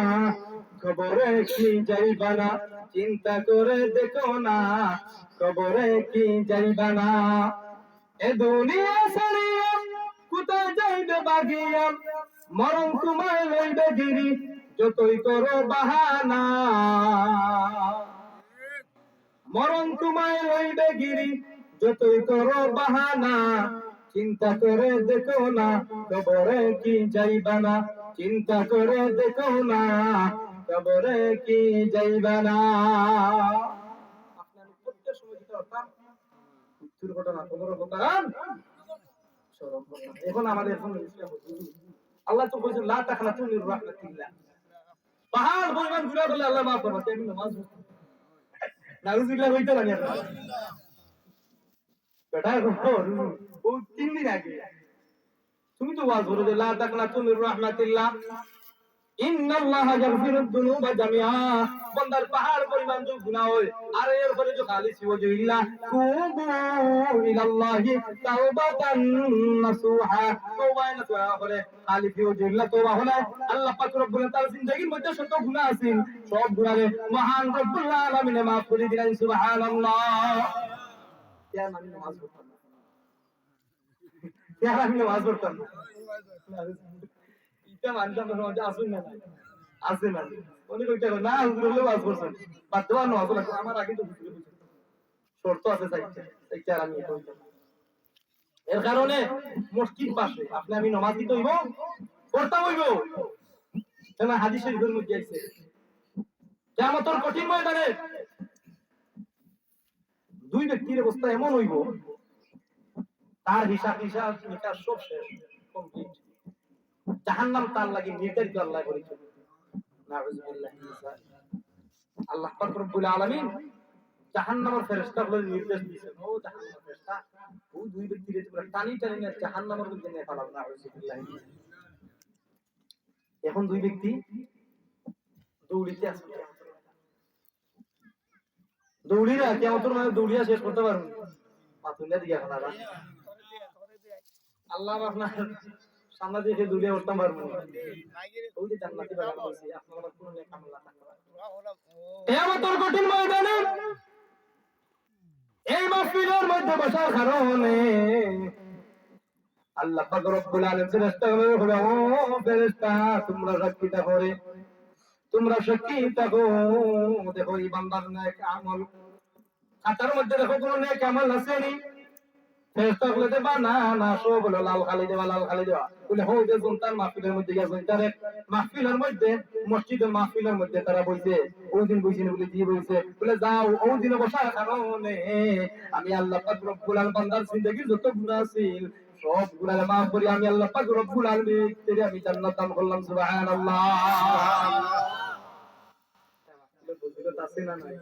কবরে কি যাইবা না, চিন্তা করে দেখো না, কবরে কি যাইবা না। এ দুনিয়া ছাড়িয়া কোথায় যাইবে ভাগিয়া, মরণ তোমায় লইবে গিরি, যতই করো বাহানা। মরণ তোমায় লইবে গিরি, যতই করো বাহানা। চিন্তা করে দেখো না, কবরে কি যাইবা না, চিন্তা করে দেখো না, কবরে কি যাইবা না। আপনি আমি প্রত্যেক সময় যেটা করতাম, দুর্ঘটনা, কবর অবতারণ, স্মরণ করতাম। এখন আমাদের এখন ইসলাম বুঝি। আল্লাহ তো বলছেন, "লা তাকনাতু মির রাহমাতিল্লাহ।" পাহাড় পরিমাণ গুনাহ করলে আল্লাহ মাফ করবা। আমি নামাজ পড়তাম। নাউজুবিল্লাহ কইতে লাগে না। বেটা, ও তিন দিন আগে তুমি তো ওয়াজ করো যে, "লা তাকনাতু মির রাহমাতিল্লাহ, ইন্নাল্লাহা ইয়াগফিরুয যুনুবা জামিআ।" বন্দার পাহাড় পরিমাণ যদি গুনাহ হয়, আর এরপরে যদি খালিস ওয়াজহিল্লাহ, "তুবু ইলাল্লাহি তাওবাতান নাসুহা।" তওবায়ে নাসুহা করে, খালিস ওয়াজহিল্লাহ তওবা হলে, আল্লাহ পাক রব্বুল আলামিন তার জিন্দেগির মধ্যে যত গুনাহ আছে, সব গুনাহরে মহান রব্বুল আলামিনে মাফ করে দিলেন। সুবহানাল্লাহ। কেন আমি নামাজ পড়তাম না? কেন আমি নামাজ পড়তাম না? ইটা মানুষ আমার সমাজে আসুন না, আছে না? উনি কইতে পারেন, "না, হুজুর হলে ওয়াজ করছেন, বাদ দেওয়ার নামাজ লাগবে, আমার আগে তো হুজুরে বলছেন।" শর্ত আছে চাইতে, চাইতে আর আমি এটা হইতাম। এর কারণে মসজিদ পাশে আপনি আমি নামাজ দিতে হইব, পড়তে হইব। কেন হাদিস শরীফের মধ্যে আছে, কিয়ামতের কঠিন ময়দানে দুই ব্যক্তির অবস্থা এমন হইব, তার হিসাব, হিসাব নিকাশ সব শেষ, complete। জাহান্নাম তার লাগি নির্ধারিত আল্লাহ করেছেন। নাউজুবিল্লাহ। আল্লাহ পাক রব্বুল আলামিন জাহান্নামের ফেরেশতা বলে নির্দেশ দিয়েছেন, "ও জাহান্নামের ফেরেশতা, ওই দুই ব্যক্তিরে তোমরা টানি টানি নিয়ে জাহান্নামের মধ্যে নিয়ে ফালাও।" নাউজুবিল্লাহ। এখন দুই ব্যক্তি দৌড়িতে আছে, দৌড়িরা কিয়ামতের মাঠে দৌড়িয়া শেষ করতে পারবো না। মাতুল্লা দিয়া খালারা। আল্লাহ আপনার সামনে দিয়ে দৌড়িয়া উঠতাম পারবো না। ওই যে জান্নাতি বাগান বলছি, আপনার আমার কোনো নেক আমল না থাকতে পারে। কিয়ামতের কঠিন ময়দানে এই মাহফিলের মধ্যে বসার কারণে আল্লাহ পাক রব্বুল আলামিন ফেরেশতাগুলোরে বলে, "ও ফেরেশতা, তোমরা সাক্ষী থাকো রে, তোমরা সাক্ষী থাকো, দেখো এই বান্দার নেক আমল, খাতার মধ্যে দেখো কোনো নেক আমল আছে নি?" ফেরেশতা বলে, "দেবা না, না, সব হলো লাল কালি দেওয়া, লাল কালি দেওয়া।" বলে, "হো, যে জনতার মাহফিলের মধ্যে গিয়া জনতার এক মাহফিলের মধ্যে, মসজিদের মাহফিলের মধ্যে তারা বইছে, ওই দিন বইছে না?" বলে, "জি বইছে।" বলে, "যাও, ওই দিনে বসার কারণে আমি আল্লাহ পাক রব্বুল আলামিন বান্দার জিন্দেগির যত গুনাহ আছে, সব গুনাহ মাফ করি আমি আল্লাহ পাক রব্বুল আলামিন তেরে আমি জান্নাত দান করলাম।" সুবহানাল্লাহ। আছে না নাই?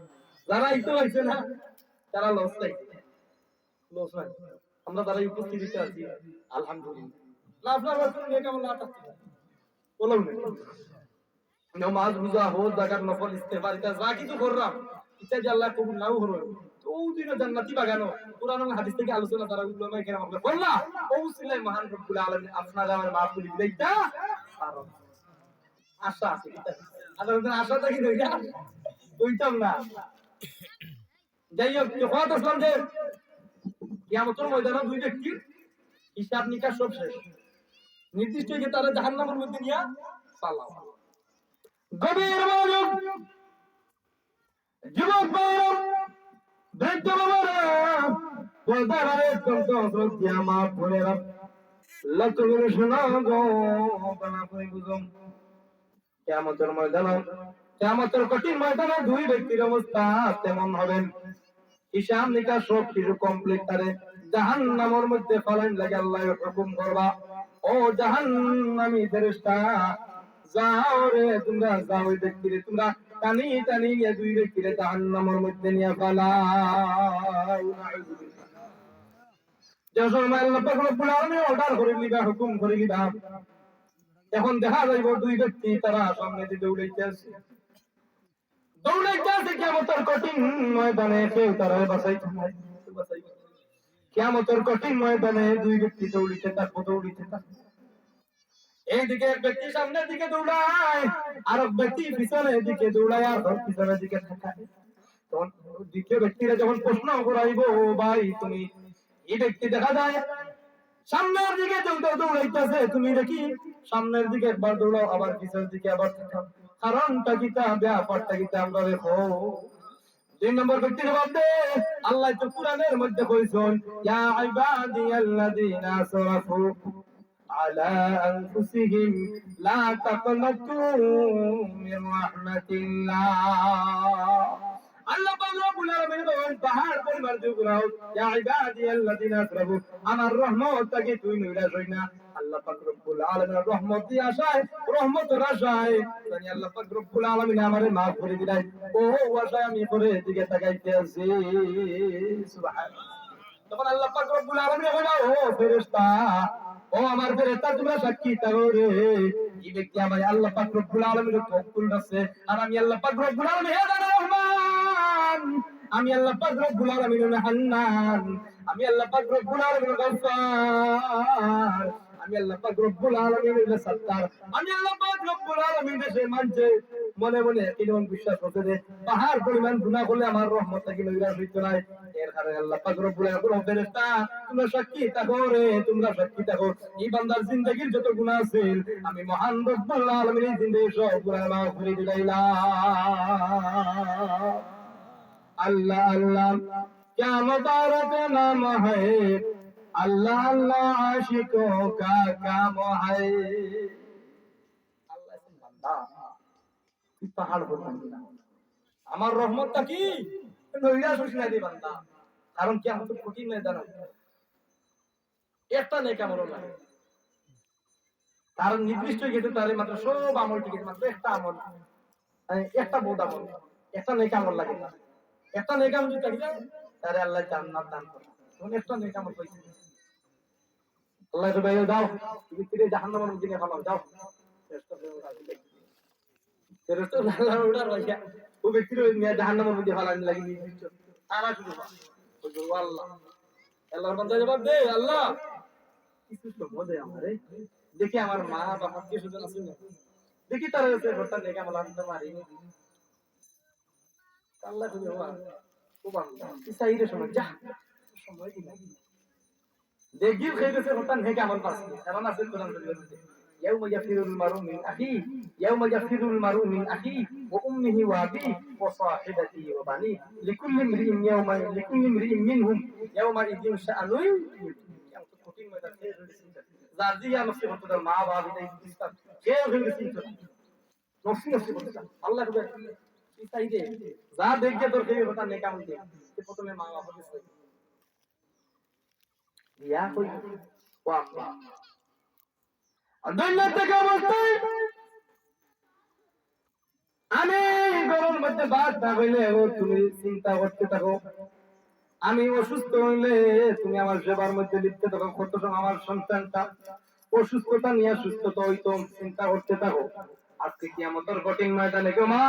যারা আইতে পারছে না, তারা লস খাইছে। লস নাই। আমরা যারা উপস্থিত আছি, আলহামদুলিল্লাহ। না, আপনার বাসার নেক আমল না থাকতে পারে। বললাম না। নামাজ, রোজা, হজ, যাকাত, নফল, ইস্তেগফার, ইটা যা কিছু করলাম, ইটা যে আল্লাহ কবুল নাও করো, তো ওই দিনও জান্নাতি বাগানো, কোরআন এবং হাদিস থেকে আলোচনা তারা উলামায়ে কেরাম আমরা করলাম, ও উসিলায় মহান রব্বুল আলামিন আপনারা আমার মাফ করে দিলে, এটা কারণ আশা আছে, এটা। আর যখন আশা থাকি না, ওইটা, ওইটাও না। যাই হোক, তো কথা আসলাম যে কিয়ামতের ময়দানে দুই ব্যক্তির হিসাব নিকাশ সব শেষ। নির্দিষ্ট হয়ে তারা জাহান্নামের মধ্যে নিয়ে পালাও। গভীর মনোযোগ, যুবক ভাইরা, বৃদ্ধ বাবারা, পর্দার আড়ালে অত্যন্ত শ্রদ্ধা মা বোনেরা, লক্ষ্য করে শোনো গো, বালা করে বুঝো। কিয়ামতের ময়দানে কিয়ামতর কঠিন ময়দানে দুই ব্যক্তির অবস্থা তেমন হবে। হিসাব নিকাশ সব কিছু complete, তারে জাহান্নামর মধ্যে ফালাইন লাগি আল্লায় হুকুম করবা, "ও জাহান্নামী ফেরেশতা, যাও রে, তুমরা যাও, ওই ব্যক্তিরে তুমরা টানি টানি নিয়া দুই ব্যক্তিরে জাহান্নামর মধ্যে নিয়া ফালাও।" যে সময় আল্লাহ পাক রব্বুল আলামিন order করি দিবা, হুকুম করি দিবা, এখন দেখা যাইবো দুই ব্যক্তি তারা সামনেদি দৌড়াইতে আছে। দৌড়াইতে আছে কিয়ামতর কঠিন ময়দানে, কেউ তারারে বাঁচাইতো নায়। কিয়ামতর কঠিন ময়দানে দুই ব্যক্তি দৌড়িতে থাকবো, দৌড়িতে থাকবো। এইদিকে এক ব্যক্তি সামনের দিকে দৌড়ায়, আর এক ব্যক্তি পিছনের দিকে দৌড়ায়, আর এক পিছনের দিকে তাকায়। তখন দ্বিতীয় ব্যক্তিরে যখন প্রশ্ন করাইবো, "ও ভাই, তুমি এই ব্যক্তি দেখা যায় সামনের দিকে দৌড়-, দৌড়াইতেছে, তুমি দেখি সামনের দিকে একবার দৌড়াও, আবার পিছনের দিকে আবার তাকাও, কারণটা কিতা, ব্যাপারটা কিতা, আমরা দেখো।" দুই নম্বর ব্যক্তি জবাব দে, আল্লায় তো কোরআনের মধ্যে কইছইন, "ইয়া ইবাদিয়াল্লাযীনা আসরাফু আলা আনফুসিহিম লা তাকনাতু মির রাহমাতিল্লাহ।" আল্লাহ পাক রব্বুল আলামিন কইন, পাহাড় পরিমাণ যুবক, "ইয়া ইবাদিয়াল্লাযীনা আসরাফু", আমার রহমত থাকি তুই নৈরাশ অইস না। আল্লাহ পাক রব্বুল আলামিনর রহমতর আশায়, রহমতর আশায়, জানি আল্লাহ পাক রব্বুল আলামিন আমারে মাফ করি দিলাই। ও আশায় আমি করে দিকে তাকাইতে আছি। সুবহানাল্লাহ। তখন আল্লাহ পাক রব্বুল আলামিন বলে, "ও ফেরেশতা, ও আমার ফেরেশতা, তুমরা সাক্ষী থাকো রে। এই ব্যক্তি আমারে আল্লাহ পাক রব্বুল আলামিনর তওয়াক্কুল রাখছে। আর আমি আল্লাহ পাক রব্বুল আলামিন, হে জানে রহমান, আমি আল্লাহ পাক রব্বুল আলামিন হান্নান, আমি আল্লাহ পাক রব্বুল আলামিন গফফার, আমি আল্লাহ পাক রব্বুল আলামিন হইলে সত্তার, আমি আল্লাহ পাক রব্বুল আলামিন দেশে মানছে মনে মনে একই রকম বিশ্বাস করছে যে পাহাড় পরিমাণ গুনাহ করলে আমার রহমত থাকি নৈরাশ অইতো নায়।" এর কারণে আল্লাহ পাক রব্বুল আলামিন, "ও ফেরেশতা, তুমরা সাক্ষী থাকো রে, তুমরা সাক্ষী থাকো। এই বান্দার জিন্দেগির যত গুনাহ আছিল, আমি মহান রব্বুল আলামিন এই জিন্দেগির সব গুনাহ মাফ করি দিলাইলাম।" আল্লাহ আল্লাহ, क्या मुबारक नाम है, अल्लाह अल्लाह आशिकों का काम है। আল্লাহ, বান্দা, তুই পাহাড় পরিমাণ গুনাহ। আমার রহমত থাকি নৈরাশ অইস না রে বান্দা। কারণ কিয়ামতর কঠিন ময়দান। একটা নেক আমল নাই। তার নির্দিষ্ট অই গেছে, তারে মাত্র সব আমল ঠিক আছে, মাত্র একটা আমল, মানে, একটা বদ আমল, একটা নেক আমল লাগে। একটা নেক আমল যদি থাকে, তারে আল্লাহ জান্নাত দান করে। তখন একটা নেক আমল পাইছে। আল্লাহ তো বলে, "যাও, তুমি ফিরে জাহান্নামের মধ্যে নিয়ে ফালাও, যাও।" ফেরেশতা বলে, "ওরা আসলে ফেরেশতা আল্লাহ ওটার ভাইয়া, ও ব্যক্তির ওই নিয়ে জাহান্নামের মধ্যে ফালানি লাগি নিয়ে দিচ্ছ।" তারা শুধু বলে, "ও আল্লাহ।" আল্লাহর বান্দা জবাব দে, "আল্লাহ, কিছু সময় দে আমারে, দেখি আমার মা বাপ আত্মীয় স্বজন আছে না, দেখি তারা আছে, ঘরটা নেক আমল আনতে পারি।" আল্লাহ তুমি হবা, ও বান্দা, তুই চাইরে সময়, যা, সময় দিলাম। দেখি, সেই দেশে হঠাৎ নেক আমল পাস। কারণ আছে কোরআন শরীফের মধ্যে, "ইয়াউমা ইয়াফিরুল মারউ মিন আখি, ইয়াউমা ইয়াফিরুল মারউ মিন আখি ওয়া উম্মিহি ওয়া আবি ওয়া সাহিবাতিহি ওয়া বানি। লিকুল্লি ইমরিইন ইয়াউমা, লিকুল্লি ইমরিইন মিনহুম ইয়াউমা ইদিন শাআনুন ইউগনি।" কঠিন ময়দান, শেষ হয়ে গেছে। যার দিকে নফসি করতে তার মা বাবা, এটা ইসলাম, শেষ হয়ে গেছে। নফসি নফসি করতে চান। আল্লাহ বলে, "তুই চাই দে, যা দেখবে তোর সেই কথা নেক আমল দে।" সে প্রথমে মা বাবার কাছে ইয়া কই, ও আম্মা। আর দুনিয়া থেকে অবস্থায় আমি ঘরের মধ্যে ভাত না হইলে ও তুমি চিন্তা করতে থাকো। আমি অসুস্থ হইলে তুমি আমার সেবার মধ্যে লিপ্ত থাকো। কত সময় আমার সন্তানটা অসুস্থতা নিয়ে সুস্থতা হইতো চিন্তা করতে থাকো। আজকে কিয়ামতের কঠিন ময়দানে গো মা,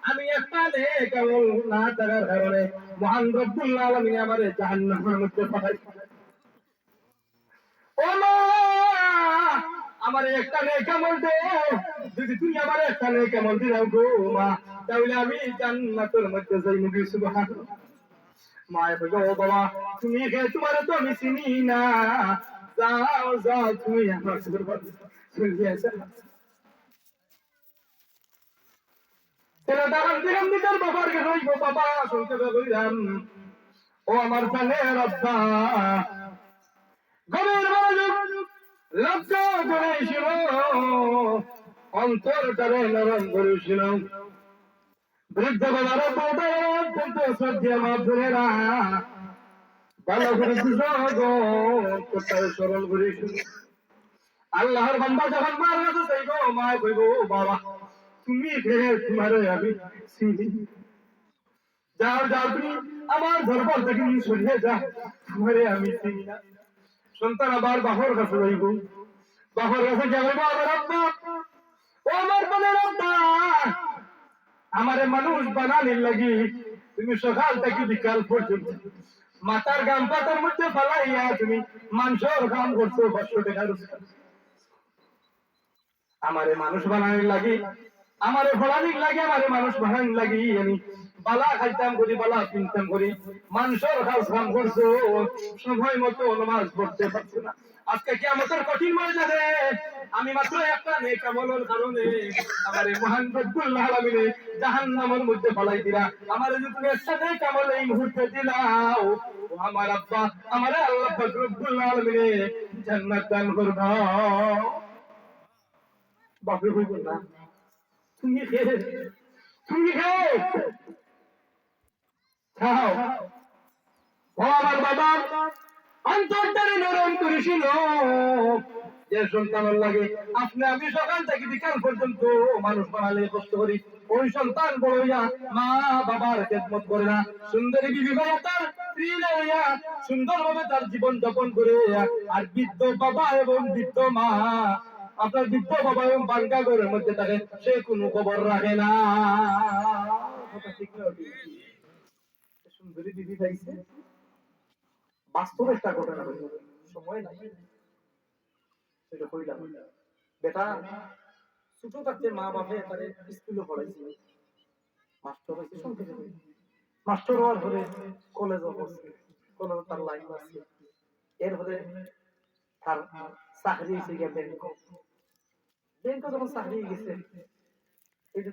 আমি একটা নেক আমল না থাকার কারণে মহান রব্বুল আলামিন আমারে জাহান্নামের মধ্যে পাঠাই। ও মা, আমারে একটা নেক আমল দে, যদি তুমি আমারে একটা নেক আমল দিলাও গো মা, তাহলে আমি জান্নাতের মধ্যে যাইমু গি। সুবহানাল্লাহ। মায়ে বলে, "ও বাবা, তুমি কে? তোমারে তো আমি চিনি না। যাও, যাও, তুমি আমার ঘর বাড়ি চলে যাও।" ছেলেটা কান্দি কান্দি তার বাবার কাছে, "ওই গো বাবা, শুনতে তো কইলাম, ও আমার জানের আব্বা, ঘরের মালিক, লজ্জা করে শুনো, অন্তরটারে নরম করিস না। বৃদ্ধ বাবারে বলতে, অত্যন্ত শ্রদ্ধা মা বোনেরা, ভালো করে বুঝো গো, অন্তরটারে সরল করিস। আল্লাহর বান্দা যখন মার কাছে যাইবো, মায় কইবো, "ও বাবা, তুমি কে? তোমারে আমি চিনি না। যাও, যাও, তুমি আমার দরবার থাকি তুমি সরিয়া যাও, তোমারে আমি চিনি না।" সন্তান আবার বাবার কাছে যাইবো, বাবার কাছে গিয়া কইবো, "আমার আব্বা, ও আমার প্রাণের আব্বা, আমারে মানুষ বানানির লাগি তুমি সকাল থাকি বিকাল পর্যন্ত মাথার ঘাম পায়ের মধ্যে ফালাইয়া তুমি মাংসর কাম করছো, পাঁচশো টাকা রোজগার। আমারে মানুষ বানানির লাগি, আমারে পড়ানির লাগি, আমারে মানুষ বানানির লাগি আমি বালা খাইতাম করি, বালা পিনতাম করি, মাংসর কাজ কাম করছো, সময় মতো নামাজ পড়তে পারছো না। আজকে কিয়ামতের কঠিন ময়দানে আমি মাত্র একটা নেক আমলর কারণে আমারে মহান রব্বুল আলামিনে জাহান্নামের মধ্যে ফালাই দিলা। আমারে যদি তুমি একটা নেক আমল এই মুহূর্তে দিলাও, ও আমার আব্বা, আমারে আল্লাহ পাক রব্বুল আলামিনে জান্নাত দান করবা।" বাপে কইবো, "না, তুমি কে? তুমি কে? খাও।" ও আমার বাবা, অন্তরটারে নরম করিস না। যে সন্তানর লাগি আপনে আমি সকাল থাকি বিকাল পর্যন্ত মানুষ বানাইলে কষ্ট করি, ওই সন্তান বড় অইয়া মা বাবার খেদমত করে না, সুন্দরী বিবি পাইয়া তার স্ত্রী না অইয়া সুন্দরভাবে তার জীবন যাপন করে, আর বৃদ্ধ বাবা এবং বৃদ্ধ মা, আপনার বৃদ্ধ বাবা এবং ভাঙ্গা ঘরের মধ্যে থাকে, সে কোনো খবর রাখে না। কথা ঠিক না? সুন্দরী বিবি পাইছে, বাস্তব একটা ঘটনা ঘটছে, সময় নাই, সেটা কইলাম। বেটা ছোট থাকতে মা বাপে তারে স্কুলে পড়াইছে, মাস্টার হইছে, সংক্ষেপে কই। মাস্টার হওয়ার পরে কলেজও পড়ছে, কলেজে তার লাইন আছে। এরপরে তার চাকরি হইছে গিয়া ব্যাংক। ব্যাংকে যখন চাকরি হয়ে গেছে, এই যে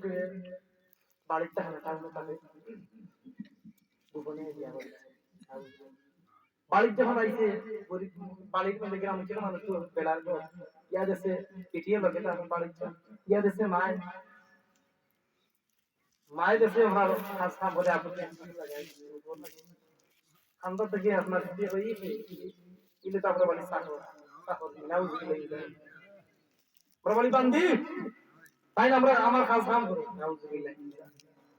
বাড়ির টাকা না, টাউনে থাকে, গোপনে বিয়া করে। বাড়ির যখন আইছে, গরিব বাড়ির মধ্যে গ্রাম অঞ্চলের মানুষ তো বেলার ঘর, ইয়া দেশে পিটিয়ে লগে তো এখন বাড়ির যা-, ইয়া দেশে মায়, মায় দেশে ওনার কাজ কাম করে আপনার খান্দা থেকে আপনার বিয়ে হয়ে গেছে, কিন্তু তারপরে বাড়ি চাকর, চাকর, নাউজুবিল্লাহ। আমরা বলি, "বান্দি, তাই না আমরা আমার কাজ কাম করি।" নাউজুবিল্লাহ।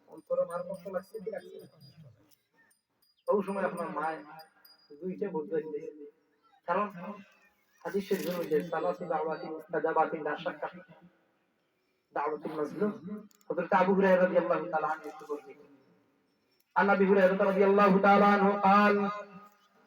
অন্তরে মার কষ্ট লাগছে কি লাগছে না? ওই সময় আপনার মায় দুইটা বুঝাই দিয়েছে। কারণ হাদিস শরীফের মধ্যে সালাসু দাওয়াতিন মুস্তাজাবাতিন লা শাক্কা ফি। দাওয়াতুল মাজলুম। হযরত আবু হুরায়রা রাদিয়াল্লাহু তাআলা আনহু বর্ণিত। عن أبي هريرة رضي الله تعالى عنه قال،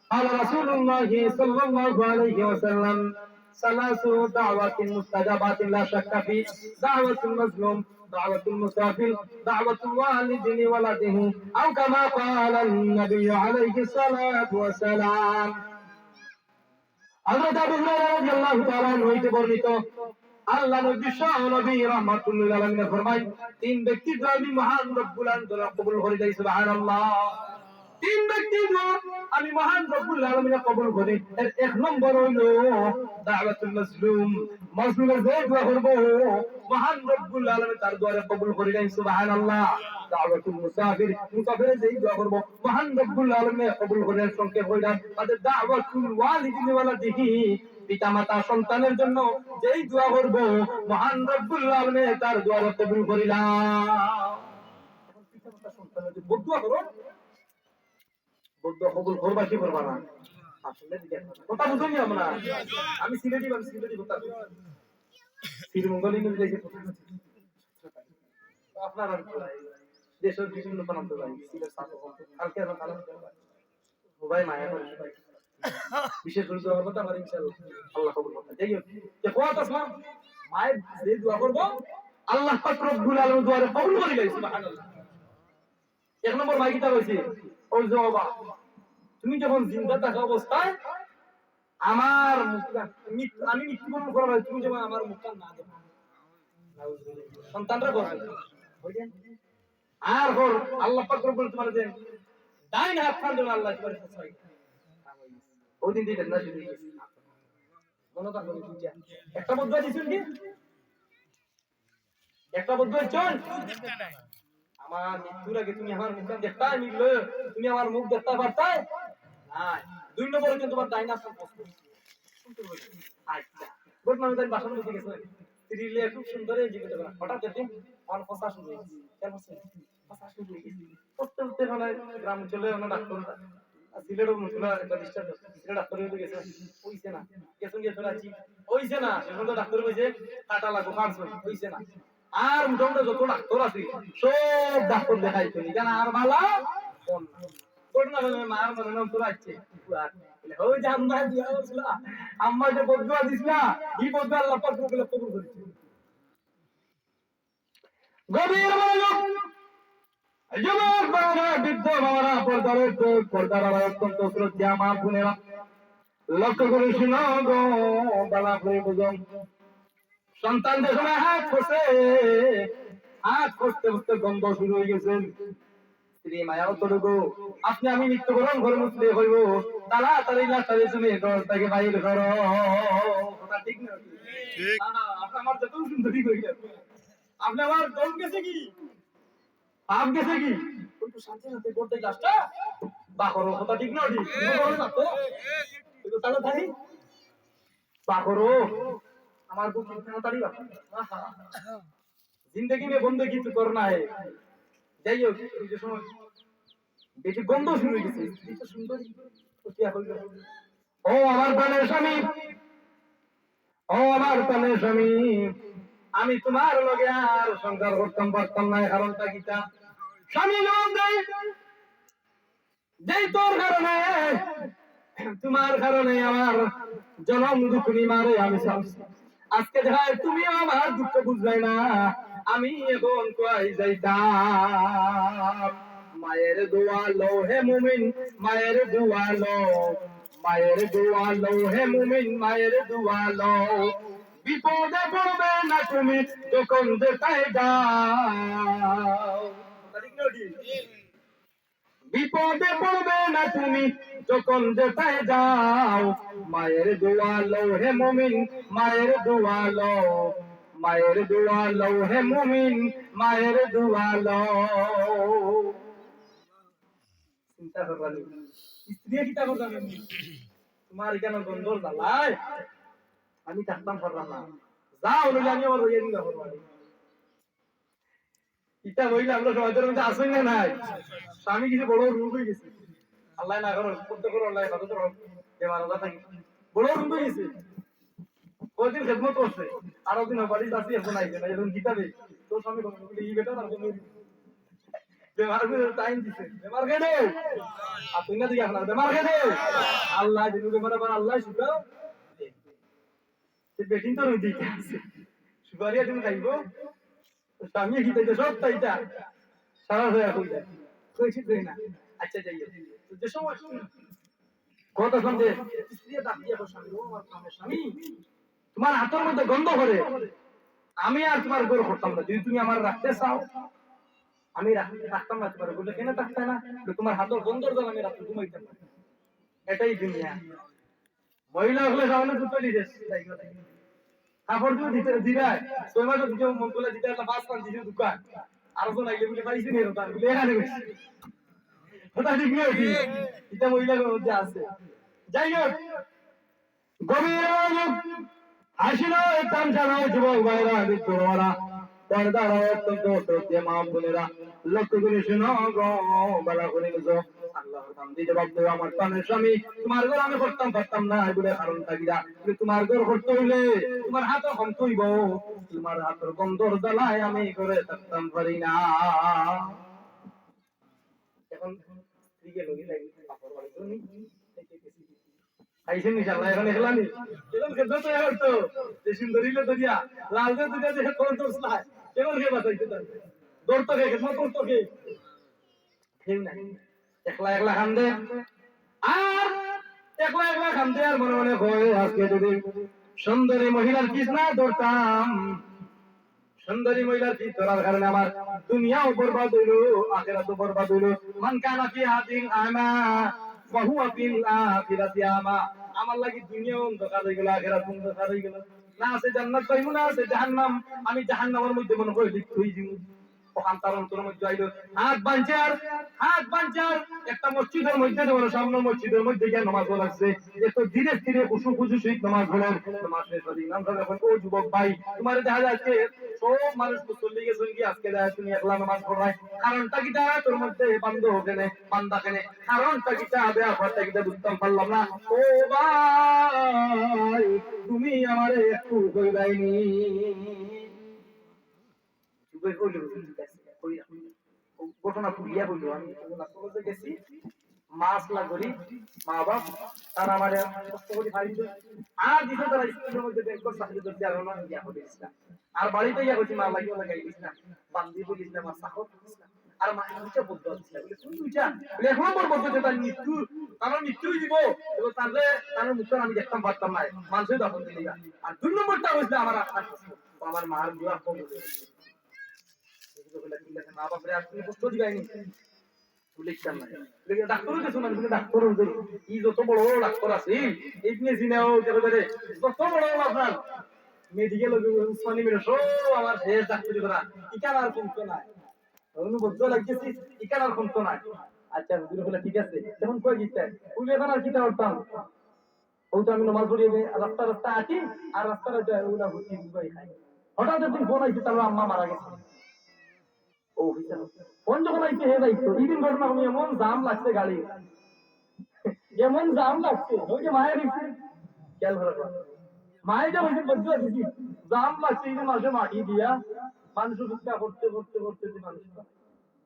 قال رسول الله صلى الله عليه وسلم، ثلاث دعوات مستجابات لا شك في، دعوة المظلوم، دعوة المسافر، دعوة الوالد لولده، أو كما قال النبي عليه الصلاة والسلام. হযরত আবু হুরায়রা রাদিয়াল্লাহু তাআলা আনহু হইতে বর্ণিত, আল্লাহ নবী, বিশ্বনবী রাহমাতুল্লিল আলামিনে ফরমায়, তিন ব্যক্তির দোয়া আমি মহান রব্বুল আলামিন কবুল করি দেই, সুবহানাল্লাহ। তিন ব্যক্তির দোয়া আমি মহান রব্বুল আলামিনে কবুল করি। এর এক নম্বর হইল দাওয়াতুল মাজলুম। মাজলুমে যে দোয়া করবো, মহান রব্বুল আলামিন তার দোয়ারে কবুল করি দেই, সুবহানাল্লাহ। দাওয়াতুল মুসাফির, মুসাফিরে যেই দোয়া করবো, মহান রব্বুল আলামিনে কবুল করি। সংক্ষেপ কইরা, বাদে দাওয়াতুল ওয়ালিদি লিওয়ালাদিহি, পিতা মাতা সন্তানের জন্য যেই দোয়া করবো, মহান রব্বুল আলামিনে তার দোয়ারে কবুল করিলা। এখন পিতা মাতা সন্তানের জন্য বদদোয়া করো, বদদোয়া কবুল করবা কি করবা না? আসলে কথা বুঝুন আমরা। আমি সিলেটি, আমি সিলেটি কথা বুঝি। শ্রীমঙ্গলে মিলে গেছে। আপনারা দেশের বিভিন্ন প্রান্ত যাই, সিলেট, চট্টগ্রাম, কালকে আবার কালাম। সবাই মায়া করে, সবাই। বিশেষ করে দোয়া করতে আমার ইনশাআল্লাহ আল্লাহ কবুল করবেন। যাই হোক, যে কথা আসলাম, মায়ের যে দোয়া করবো, আল্লাহ পাক রব্বুল আলামিন দোয়ারে কবুল করি লয়, সুবহানাল্লাহ। এক নম্বর মাই কিতা কইছে, "ও জবা, তুমি যখন জিন্দা থাকা অবস্থায় আমার মুখটা, মৃত-, আমি মৃত্যুবরণ করার আগে তুমি যেমন আমার মুখটা না দেখো।" সন্তানরা বলে, আর হর আল্লাহ পাক রব্বুল তোমার যে ডাইন হাত খান দেবে আল্লাহ তোমার কাছে। ওই দিন দিয়ে না শুরু হয়েছে। মনে থাকবে দুইটা। একটা বদুয়া দিছেন কি? একটা বদদোয়া দিছইন? আমার মৃত্যুর আগে তুমি আমার মুখ দেখতায় মিললে, তুমি আমার মুখ দেখতায় পারতায়? নাই। দুই নম্বরে কিন্তু তোমার ডাইন হাত কষ্ট। আচ্ছা, ঘটনা আমি তাই বাসন ধুইতে গেছিলাম। স্ত্রী লিয়া খুব সুন্দর এই জীবিত করা। হঠাৎ একদিন আমার ফসা শুরু হয়ে গেছে। কেন ফসা? ফসা শুরু হয়ে গেছে। করতে করতে মানে গ্রাম অঞ্চলে আমরা ডাক্তার, সিলেটও মনে হয় একটা ডিস্টার্ব, সিলেট ডাক্তার হইতে গেছে, হইছে না। গেছেন গিয়ে ফেরাচ্ছি, হইছে না। সেখান তো ডাক্তার কইছে, কাটা লাগবো, কাটছে, হইছে না। আর মোটামুটি যত ডাক্তার আছে, সব ডাক্তার দেখাইতো নি। কেন আর বালা? ফোন। ঘটনা হলো, মার মনে নাম তো রাখছে। ওই যে আম্মা দিয়া বলছিল, আম্মা যে বদদোয়া দিস না, এই বদদোয়া আল্লাহ পাক কবুল করেছে। গভীর মনোযোগ। যুবক বাবারা, বৃদ্ধ বাবারা, পর্দার উপর, পর্দার আড়ালে অত্যন্ত শ্রদ্ধা মা বোনেরা, লক্ষ্য করে শুনো গো, বালা করে বুঝো। সন্তান যে সময় হাত খসে, হাত খসতে খসতে গন্ধ শুরু হয়ে গেছে। স্ত্রী মায়া অতটুকু, আপনি আমি মৃত্যুবরণ করে মুসলে হইব, তাড়াতাড়ি লাশটারে তুমি ঘর থেকে বাইর করো। কথা ঠিক না? ঠিক। আহা, আপনি আমার যত সুন্দরী হইলেন। আপনি আমার দম গেছে কি? পাপ গেছে কি? ওই তো শান্তি শান্তি করতে লাশটা বা করো, কথা ঠিক না? ঠিক। তুমি বলো না তো। ওই তো তাহলে তাই বা করো। আমার বুক ইতনা তাড়ি বাবা। আহা। জিন্দেগি মে বন্দেগি তো করনা হে। যাই হোক, ওই যে সময় বেটি গন্ধ শুরু হয়ে গেছে। স্ত্রী তো সুন্দরী। তো কি আর হইল? ও আমার প্রাণের স্বামী, ও আমার প্রাণের স্বামী, আমি তোমার লগে আর সংসার করতাম পারতাম না। কারণটা কিতা? স্বামী জবাব দেয়, যেই তোর কারণে, তোমার কারণে আমার জনম দুঃখ নিমারে আমি সব। আজকে দেখা তুমিও আমার দুঃখ বুঝবে না, আমি এখন কই যাইতাম। মায়ের দোয়া লও হে মুমিন, মায়ের দোয়া লও, মায়ের দোয়া লও হে মুমিন, মায়ের দোয়া লও। বিপদে পড়বে না তুমি যখন যেতায় যাও। বিপদে পড়বে না তুমি যখন যেতায় যাও। মায়ের দোয়া লও হে মুমিন, মায়ের দোয়া লও, মায়ের দোয়া লও হে মুমিন, মায়ের দোয়া লও। চিন্তা করবা নি? স্ত্রী কিতা করবা নি? তোমার এখানে গন্ধর জ্বালায় আমি থাকতাম পারলাম না। যা হলো আমি আমার রইয়া দিন পারলাম। ইটা হইলে আমরা সমাজের মধ্যে আসই না নাই? স্বামী কিছু বড় রোগ হয়ে গেছে। আল্লাহ না করো, করতে করো, আল্লাহ কত করো, বেমার আল্লাহ থাকি। বড় রোগ হয়ে গেছে। কদিন খেদমত করছে, আরো দিন বাড়ি যাচ্ছি, এখন আইছে না, এখন কিতাবে তোর স্বামী কত বলে, "এই বেটা তার কোনো বেমার করে টাইম দিছে, বেমার কেন? আর তুই না দিকে আপনার বেমার কেন? আল্লাহ দিন বেমার আবার আল্লাহ শুকাও।" সে বেটিন তো রুটি আছে, সুপারিয়া তুমি খাইবো। স্বামী কি তাই সব তাই তা সারা হয়ে কই যায়, কই ঠিক তাই না? আচ্ছা, যাই হোক, তো যে সময় কথা শুনতে স্ত্রী ডাক দিয়ে বলে, "স্বামী, ও আমার প্রাণের স্বামী, তোমার হাতের মধ্যে গন্ধ করে, আমি আর তোমার ঘর করতাম না, যদি তুমি আমার রাখতে চাও আমি রাখ-, রাখতাম না তোমার।" বলে, "কেন রাখতে না?" বলে, "তোমার হাতের গন্ধর জন্য আমি রাত্রে ঘুমাইতাম না।" এটাই দুনিয়া। মহিলা হলে সামনে দুটো দিতে, কাপড় তুমি দিতে দিবায়, ছয় মাসে দুটো মন করলে দিতে একটা পাঁচ পাঁচ দিতে দোকান, আর তো নাইলে বলে পাইছি নি, ওটা বলে এখানে বেশি। ওটা ঠিক নয় কি? এটা মহিলাদের মধ্যে আছে। যাই হোক, গভীর মনোযোগ, হাসি নয়, তামশা নয়, যুবক ভাইরা, বৃদ্ধ বাবারা, পর্দার অত্যন্ত শ্রদ্ধেয় মা বোনেরা, লক্ষ্য করে শুনো গো, বালা করে বুঝো। আল্লাহর বান্দি জবাব দেও, "আমার প্রাণের স্বামী, তোমার ঘর আমি করতাম পারতাম না, এগুলো কারণ থাকিরা, কিন্তু তোমার ঘর করতে হইলে তোমার হাতে কম কইব, তোমার হাতের গন্ধর জ্বালায় আমি ঘরে থাকতাম পারি না।" এখন স্ত্রীকে লগে যাই, কাপড় বাড়ি করে নি। খাইছেন ইনশাআল্লাহ, এখন একলা নি। এখন খেতে তো এখন তো, যে সুন্দরী লো দরিয়া, লাল যে দুটা যে কোন তো স্লাই, এখন কে বাঁচাইতে পারবে? দৌড় তো কে, খেতে তো কে? কেউ নাই। একলা একলা কান্দে। আর একলা একলা কান্দে আর মনে মনে কয়, "আজকে যদি সুন্দরী মহিলার কৃষ্ণা ধরতাম, সুন্দরী মহিলার কৃষ্ণা ধরার কারণে আমার দুনিয়াও বরবাদ হইল, আখেরাতও বরবাদ হইল।" মান কানা ফি হাদিহিল আমা, ফাহুয়া ফিল আখিরাতি আমা। আমার লাগি দুনিয়াও অন্ধকার হয়ে গেল, আখেরাত অন্ধকার হয়ে গেল। না আছে জান্নাত পাইমু, না আছে জাহান্নাম। আমি জাহান্নামের মধ্যে মনে করি লিপ্ত অই যিমু। অখান তার অন্তরর মধ্যে আইলো, হাত বানছে আর, হাত বানছে আর, একটা মসজিদর মধ্যে, তোমার সামনে মসজিদর মধ্যে গিয়া নামাজ পড়া লাগছে। এত ধীরে ধীরে খুশু খুশু সহিত নামাজ পড়ের, নামাজ শেষ অইলে ইমাম সাব কইন, "ও যুবক ভাই, তুমারে দেখা যায় আজকে সব মানুষ মুসল্লি গেছইন গি, আজকে যায় তুমি একলা নামাজ পড়রায়, কারণটা কিতা? তোর মধ্যে বান্দা কেনে, বান্দা কেনে, কারণটা কিতা?" আবে আপারটা কিতা বুঝতাম পারলাম না। ও ভাই, তুমি আমারে একটু কইবায়নি। যুবক কইল, "ঠিক আছে, কইরাম।" ও ঘটনা খুলিয়া কইল, "আমি তখন হাসপাতালে গেছি, মাছ লাগরি, মা বাপ, তারা আমারে কষ্ট করি ফাড়ি দিল। আর দিছে তারা স্কুলের মধ্যে ব্যাংকর চাকরি ধরছে, আর ওনার গিয়া করে দিছিলাম। আর বাড়িতে গিয়া কইছি, মা লাগি ওলা গাই দিস না, বান্দি বলিস না, আমার চাকর করিস না।" আর মা দুইটা বদ্ধ আছে, বলে, "কোন দুইটা?" বলে, "এক নম্বর বদ্ধ যেটা মৃত্যু, তার মৃত্যু দিব, এবং তাহলে তার মুখটা আমি দেখতাম পারতাম না, মানুষের দাফন দিলে। আর দুই নম্বরটা হইছে আমার আত্মার কষ্ট, আমার মার দোয়া কবুল হয়েছে।" বলে, "ঠিক আছে, মা বাপরে আর তুমি কষ্ট দিবায়নি।" বলে, "ইচ্ছা নাই।" বলে, "ডাক্তারও গেছো না?" বলে, "ডাক্তার ওই যে, ই যত বড় বড় ডাক্তার আছে, এই, এই নিয়ে জিনাও একেবারে যত বড় বড় আপনার মেডিকেল, উসমানী মেডিকেল, সব আমার শেষ ডাক্তারি করা, ইখান আর কমতো নাই।" তখন বুঝতে লাগতেছি, ইখান আর কমতো নাই। আচ্ছা, হুজুরে বলে, "ঠিক আছে, তখন কই দিতে?" বলে, "এখন আর কিতা করতাম? ওই তো আমি নামাজ পড়ি, আমি রাস্তা রাস্তা আটি, আর রাস্তা রাস্তা ওগুলা ঘুরতে ঘুরতে খাই।" হঠাৎ একদিন ফোন আইছে, তার আম্মা মারা গেছে। ও, ফোন যখন আইছে, হে দায়িত্ব। এই দিন ঘটনা, আমি এমন জাম লাগছে গাড়ি, এমন জাম লাগছে, ওই যে মায়ের হইছে, খেয়াল করে দেখো। মায়ে যে হইছে, বুঝতে পারছি, জাম লাগছে, এই যে মাসে মাটি দিয়া, মানুষ ভিক্ষা করতে করতে করতে যে মানুষ,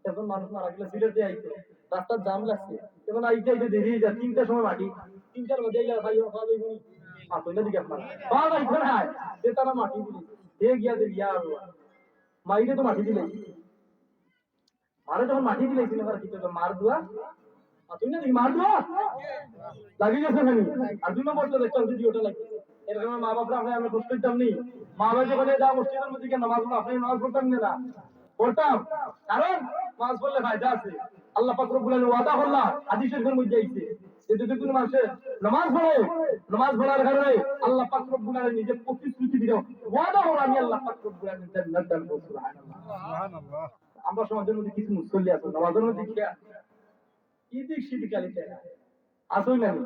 এখন মানুষ মারা গেলে সিলেটে আইতো, রাস্তার জাম লাগছে, এখন আইতে আইতে দেরি হয়ে যায়, তিনটার সময় মাটি, তিনটার মধ্যে আইলে ভাই, ওর খাওয়া যাইব নি? মাত্র না দিকে আপনার খাওয়া যাইব না, যে তারা মাটি দিলে, হে গিয়া দে, ইয়া আল্লাহ, মাইরে তো মাটি দিলে, মারে যখন মাটি দিলে, সিনে মারা কি করবে? মার দোয়া, আর তুই না দেখি মার দোয়া লাগি গেছে খানি। আর দুই নম্বর তো দেখতাম যদি ওটা লাগে, এর কারণে মা বাপরা আপনি আমি কষ্ট দিতাম নি। মা বাবা যখন যা মসজিদের মধ্যে গিয়ে নামাজ পড়ো, আপনি নামাজ পড়তাম না, না? পড়তাম। কারণ নামাজ পড়লে ফায়দা আছে। আল্লাহ পাক রব্বুল আলামিন ওয়াদা করলা, হাদিস শরীফের মধ্যে আইছে যে যদি কোনো মানুষের নামাজ পড়ে, নামাজ পড়ার কারণে আল্লাহ পাক রব্বুল আলামিন নিজে প্রতিশ্রুতি দিল, ওয়াদা করো, আমি আল্লাহ পাক রব্বুল আলামিন জান্নাত দান করব। সুবহানাল্লাহ। সুবহানাল্লাহ। আমরা সমাজের মধ্যে কিছু মুসল্লি আছে, নামাজের মধ্যে কি ইদিক সিদিক খালি টেকা। আসল না নি?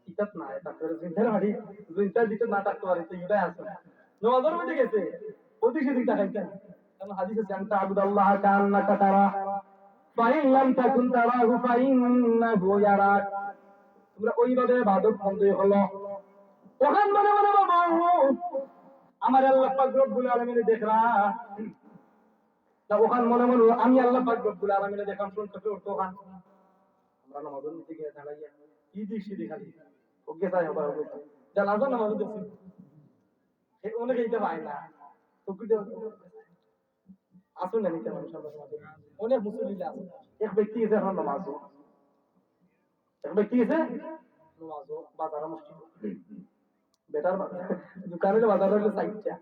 ইতাত না, এটা করে চিন্তার বাড়ি, চিন্তা দিতে না থাকতে পারে, তো ইবাই আছে। নামাজের মধ্যে গেছে, ওদিক সেদিক তাকাইতে না। কারণ হাদিস আছে, "আন তা'বুদাল্লাহা কাআন্নাকা তারাহু, ফাইন লাম তাকুন তারাহু ফাইন্নাহু ইয়ারাক।" তোমরা ওইভাবে ইবাদত বন্দেগি করো। ওখান মনে মনে ভাবো, "আমার আল্লাহ পাক রব্বুল আলামিন দেখরা।" না, ওখান মনে মনে আমি আল্লাহ পাক রব্বুল আলামিন দেখলাম, শুনতে পেয়ে উঠতো ওখান। আমরা নামাজের মধ্যে গিয়া দাঁড়াইয়া ইদিক সিদিক খালি। ওকে চাই আবার ওকে চাই। জানাজা নামাজও দেখছি। এ অনেকে এটা পায় না। তো কি দেব? আসুন না, নিতে মানুষ আমরা সমাজে। অনেক মুসল্লি আছে। এক ব্যক্তি গেছে এখন নামাজও। এক ব্যক্তি গেছে নামাজও, বাজারও মসজিদ। বেটার বা-, দোকান অইলো, বাজার অইলো চাইরটা।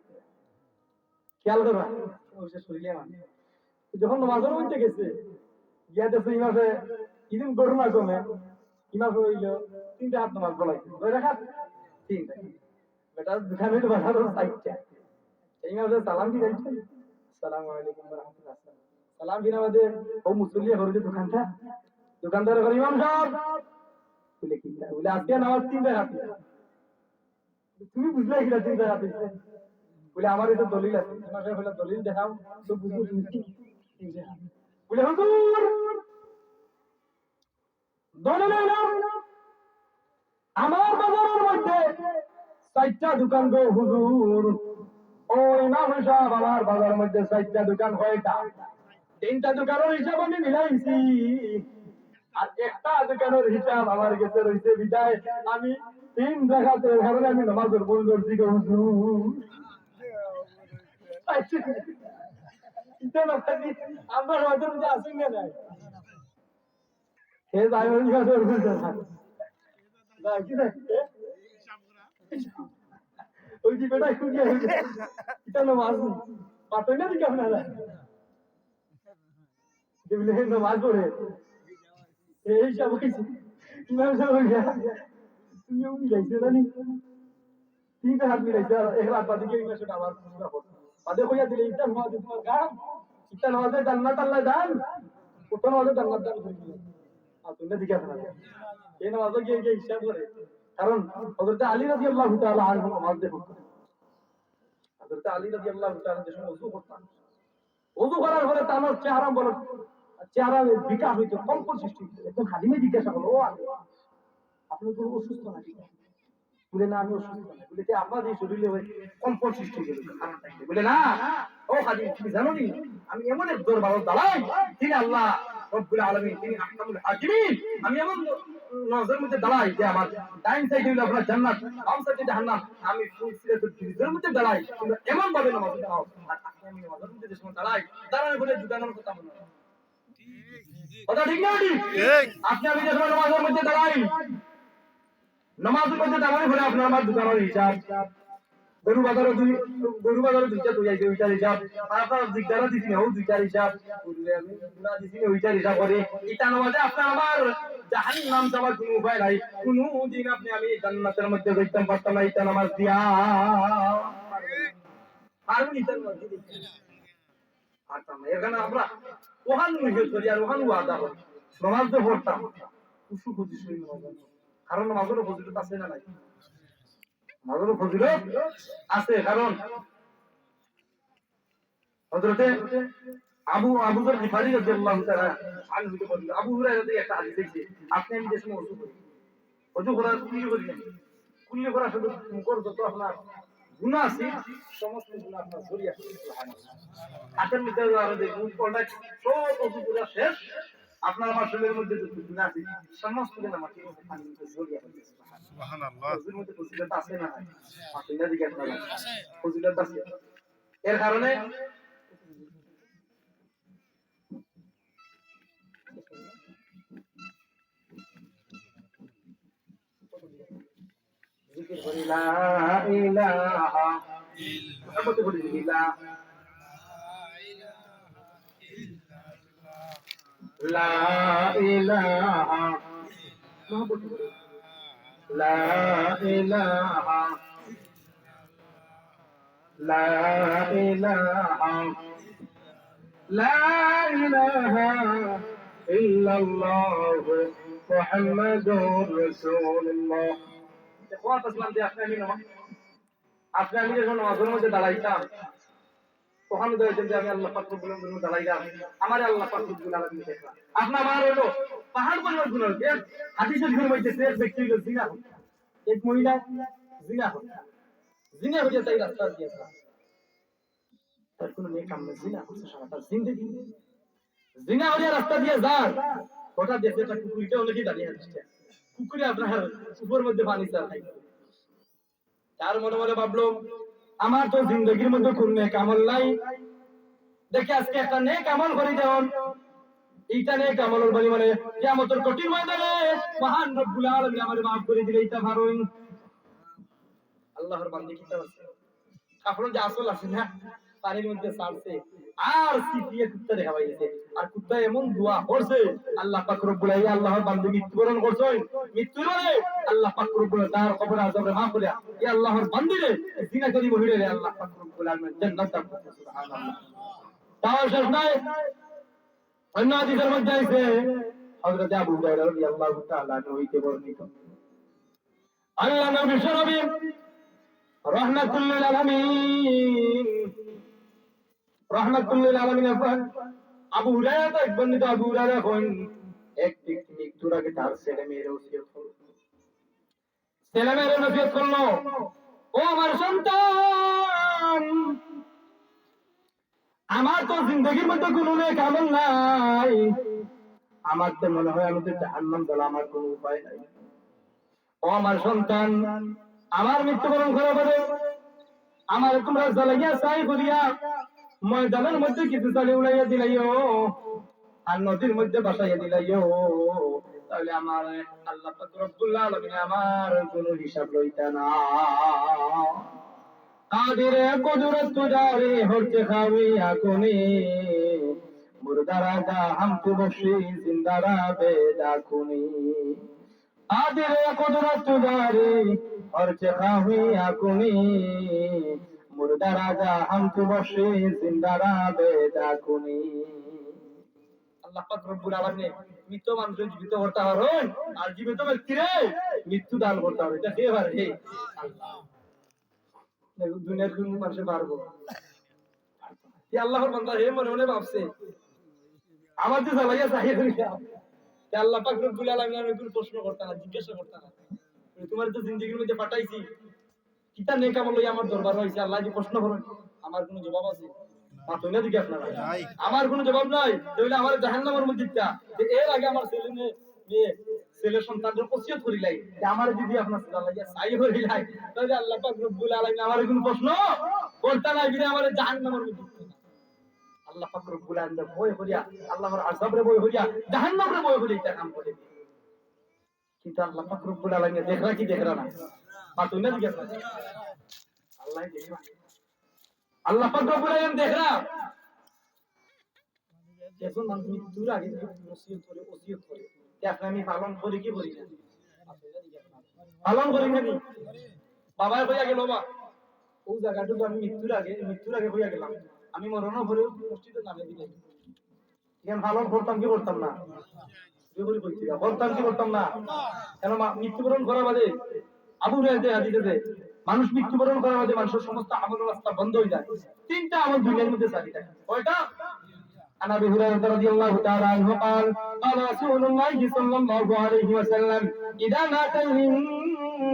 খেয়াল করবা, অবশ্য শরীরে মানে। যখন নামাজের মধ্যে গেছে, গিয়া দেখছে ইমামে, ইদিন ঘটনা কমে, ইমামে অইলো তিন রাকাত নামাজ পড়াইছে। কয় রাকাত? তিন রাকাত। বেটার দোকান অইলো বাজারও চাইরটা। ইমামে সালাম দিলাইছে, "আসসালামু আলাইকুম ওয়া রাহমাতুল্লাহ।" সালাম ফিরাইবার বাদে ও মুসল্লি ঘরে যে দোকানটা, দোকানদারে কয়, "ইমাম সাব।" বলে, "কিতা?" বলে, "আজকে নামাজ তিন রাকাত।" তুমি বুঝলে কিনা তিন রাকাত অইছে? বলে, "আমার এটা দলিল আছে।" ইমাম সাব বলে, "দলিল দেখাও, তো বুঝবো তুমি।" বলে, "হুজুর, দলিল অইলো, আমার বাজারের মধ্যে চাইরটা দোকান গো হুজুর। ও ইমাম সাব, আমার বাজারের মধ্যে চাইরটা দোকান, কয়টা? তিনটা দোকানের হিসাব আমি মিলাইছি, আর একটা দোকানের হিসাব আমার গেছে রইছে বিধায় আমি তিন রাকাতের কারণে আমি নামাজের ভুল করছি গো হুজুর।" আচ্ছা, এটা না খালি আমরা হয়তো বুঝে আসুন না নাই। হে যাই হোক, ইমাম সাব বুঝতে না। না, কি না? ওই যে বেটা খুঁজে আসবে। এটা নামাজ নেই। পাতই না দিকে আপনারা। যে বলে, "হে নামাজ পড়ে।" এই সব হইছে। ইমাম সাব বলে, "তুমি ওই যাইছো না নি?" তিনটা হাত মিলাইছে, আর এক রাত বাদে গিয়া এই মাসে আবার পুরা করছে। বাদে কইয়া দিলে, "ইটা নামাজে তোমার কাম, ইটা নামাজে জান্নাত আল্লাহ দান, ওটা নামাজে জান্নাত দান করে দিলে।" আর তুমি দিকে আসো না। এই নামাজে গিয়া গিয়া হিসাব করে। কারণ হযরত আলী রাদিয়াল্লাহু তাআলা আনহু নামাজ দেখো। হযরত আলী রাদিয়াল্লাহু তাআলা যে সময় ওযু করতাম, ওযু করার পরে তার চেহারা বড়, চেহারা বিকাশ হইতো, কম্পন সৃষ্টি হইতো। একজন খাদিমে জিজ্ঞাসা করলো, "ও আলী, আপনি তো অসুস্থ নাকি?" বলে, "না, আমি অসুস্থ না।" বলে, "তে আপনার এই শরীরে ওই কম্পন সৃষ্টি হয়ে গেল, খারাপ লাগবে।" বলে, "না, ও খাদিম, তুমি জানো নি, আমি এমন এক দরবারর দালাই, যিনি আল্লাহ রব্বুল আলামিন, যিনি আহকামুল হাকিমিন। আমি এমন নামাজের মধ্যে দালাই যে আমার ডাইন সাইডে হইলো আপনার জান্নাত, বাম সাইডে জাহান্নাম। আমি ফুল সিরাতুল ব্রিজের মধ্যে দালাই, কিন্তু এমন ভাবে নামাজ দাও, আর আপনি আমি নামাজের মধ্যে যে সময় দালাই, দাঁড়ানোর পরে দোকানের কথা মনে হয়।" কথা ঠিক না ঠিক? ঠিক। আপনি আমি যে সময় নামাজের মধ্যে দাঁড়াই, নামাজের মধ্যে দাঁড়ানোর পরে আপনার আমার দোকানের হিসাব, গরু বাজারো দুই, গরু বাজারো দুইটা তুই আইছে, ওইটার হিসাব, আর আপনার দিকদারা দিছি না, ও দুইটার হিসাব, গরুরে আমি গুনা দিছি না, ওইটার হিসাব করে। ইটা নামাজে আপনার আমার জাহান্নাম যাওয়ার কোনো উপায় নাই। কোনো দিন আপনি আমি জান্নাতের মধ্যে যাইতাম পারতাম না ইটা নামাজ দিয়া। পারবেন ইটা নামাজ দিয়া? পারতাম না। এখানে আমরা ওখান নিয়ত করি আর ওখান ওয়াদা করি। নামাজ তো পড়তাম, খুশু খুশি সই নামাজ পড়তাম। কারণ নামাজেরও ফজিলত আছে না নাই? নামাজেরও ফজিলত আছে, কারণ হযরতে আবু, আবু যর গিফারি রাদিয়াল্লাহু তাআলা আনহু বলেন, আবু হুরায়রা থেকে একটা হাদিস আছে, আপনি আমি যে সময় ওযু করি, ওযু করার কুল্লি করি না, কুল্লি করার সাথে মুখর যত আপনার গুনাহ আছে, সমস্ত গুনাহ আপনার ঝরিয়া পড়ে। সুবহানাল্লাহ। হাতের মধ্যে আরো দেখুন, কলটা সব ওযু করা শেষ, আপনার আমার শরীরের মধ্যে যত গুনাহ আছে, সমস্ত গুনাহ আমার ঠিক আছে, পানির মধ্যে ঝরিয়া পড়ে। সুবহানাল্লাহ। ওযুর মধ্যে ফজিলত আছে না নাই? আপনি না জিজ্ঞাসা করেন। ফজিলত আছে। এর কারণে জিকির করি লা ইলাহা ইল্লাল্লাহ। লা ইলাহা, লা ইলাহা, লা ইলাহা, লা ইলাহা ইল্লাল্লাহু মুহাম্মাদুর রাসূলুল্লাহ। ইখওয়াত ইসলাম যে আপনি আমি নামাজ, আপনি আমি যখন নামাজের মধ্যে দাঁড়াইতাম, ওখানে তো হইতেন যে আমি আল্লাহ পাক রব্বুল আলামিনের দাঁড়াইলাম, আমারে আল্লাহ পাক রব্বুল আলামিন দেখলা। আপনি আমার হলো পাহাড় পরিমাণ গুনাহ হইছে। হাদিস শরীফের মধ্যে এক ব্যক্তি হইলো জিনা করতা, এক মহিলা জিনা করতা, জিনা হইয়া তাই রাস্তা দিয়া যার, তার কোনো নেক কাম নাই, জিনা করছে সারাটা জিন্দেগি, জিনা হইয়া রাস্তা দিয়া যার, হঠাৎ দেখে একটা কুকুরকে অনেকেই দাঁড়িয়ে হাদিসটা, কুকুরে আপনার উপর মধ্যে পানি চায় খাইতে। তার মনে মনে ভাবলো, "আমার তো জিন্দেগির মধ্যে কোন নেক আমল নাই, দেখি আজকে একটা নেক আমল করি দেন।" এইটা নেক আমলর বলি মানে কিয়ামতর কঠিন ময়দানে মহান রব্বুল আলামিন আমারে মাফ করে দিলে এইটা পারইন। আল্লাহর বান্দে কিতা আছে? কাপড় যে আসল আছে না, পানির মধ্যে ছাড়ছে, আর ছিটিয়ে কুত্তা দেখা পাই গেছে। আর কুত্তা এমন দোয়া করছে, আল্লাহ পাক রব্বুল আলামিন, আল্লাহর বান্দে মৃত্যুবরণ করছে, মৃত্যুর পরে আল্লাহ পাক রব্বুল আলামিন তার কবর আযাবরে মাফ করে, "এ আল্লাহর বান্দিরে, জিনাকারী মহিলারে আল্লাহ পাক রব্বুল আলামিন জান্নাত দান করছে।" সুবহানাল্লাহ। তাও শেষ নাই, অন্য হাদিসের মধ্যে আছে, হযরত আবু হুরায়রা রাদিয়াল্লাহু তাআলা আনহু হইতে বর্ণিত, আল্লাহ নবী বিশ্বনবী রহমাতুল্লিল আলামিন, রহমাতুল্লিল আলামিন এখন আবু হুরায়রা তো এক বর্ণিত আবু হুরায়রা এখন এক ব্যক্তি মৃত্যুর আগে তার ছেলে মেয়ের ওসিয়ত করলো। ছেলে মেয়ের নসিহত করলো, "ও আমার সন্তান, আমার তো জিন্দেগির মধ্যে কোনো নেক আমল নাই, আমার তো মনে হয় আমি তো জাহান্নাম গেলে আমার কোনো উপায় নাই। ও আমার সন্তান, আমার মৃত্যুবরণ করার পরে আমারে তোমরা জ্বালাইয়া ছাই করিয়া ময়দানের মধ্যে কিছু ছালি উড়াইয়া দিলাইও, আর নদীর মধ্যে ভাসাইয়া দিলাইও, তাহলে আমার আল্লাহ পাক রব্বুল আলামিন আমার কোনো হিসাব লইতা না।" কাদিরে কুদরত তু জারি হরতে খাওয়ি আকুনি, মুর্দারা দা হাম তু বখশি, জিন্দারা বেদাকুনি। قادر قدرت داری، ہر چه خواهی کنی، مردہ را جا ہم تو بخشی، زندہ را پیدا کنی۔ আল্লাহ পাক রব্বুল আলামিনে মৃত মানুষরে জীবিত করতা পারইন, আর জীবিত ব্যক্তিরে মৃত্যু দান করতা পারইন। ইটা কে পারে? আল্লাহ। দুনিয়ার কুনু মানুষে পারবো? ই আল্লাহর বান্দা হে মনে মনে ভাবছে, আমার যে জ্বালাইয়া চাই হইয়া, তে আল্লাহ পাক রব্বুল আলামিন আমি কুনু প্রশ্ন করতা না, জিজ্ঞাসা করতা না। তোমার তো জিন্দেগির মধ্যে পাঠাইছি, কিতা নেক আমল লইয়া আমার দরবার অইছে, আল্লায় যে প্রশ্ন করইন, আমার কুনু জবাব আছে? মাতইন না দেখি আপনারা। নাই। আমার কুনু জবাব নাই, তাইলে আমার জাহান্নামের মধ্যে দিতা। যে এর আগে আমার ছেলে মেয়ে, মেয়ে, ছেলে সন্তানরে ওসিয়ত করিলাই, যে আমার যদি আপনার ছেলে আল্লাহ চাই করিলাই, তাইলে আল্লাহ পাক রব্বুল আলামিন আমার কুনু প্রশ্ন করতা নাই, বিধায় আমার জাহান্নামের মধ্যে দিতা না। আল্লাহ পাক রব্বুল আলামিন ভয় করিয়া, আল্লাহর আযাবরে ভয় করিয়া, জাহান্নামরে ভয় করিয়া ইটা কাম করে। কিন্তু আল্লাহ পাক রব্বুল আলামিন দেখরা কি দেখরা না? মাতইন না জিজ্ঞাসা। আল্লাহ দেখরা। আল্লাহ পাক রব্বুল আলামিন দেখরা। একজন মানুষ মৃত্যুর আগে যে ওসিয়ত করে, ওসিয়ত করে, তে আপনে আমি পালন করি কি করি না? পালন করি না নি? বাবায় কইয়া গেল, "বা, ওই জাগাটুকু আমি মৃত্যুর আগে, মৃত্যুর আগে কইয়া গেলাম, আমি মরণর পরে মসজিদর নামে দিলাই।" ইখান পালন করতাম কি করতাম না? জোরে করি কইছি, করতাম কি করতাম না? কেন মা-, মৃত্যুবরণ করার বাদে আবু হুরায়রা হাদিসে যে মানুষ মৃত্যুবরণ করার বাদে মানুষের সমস্ত আমলের রাস্তা বন্ধ হয়ে যায়। তিনটা আমল দুনিয়ার মধ্যে জারি থাকে। কয়টা? عن أبي هريرة رضي الله تعالى عنه قال: قال رسول الله صلى الله عليه وسلم: إذا مات الإنسان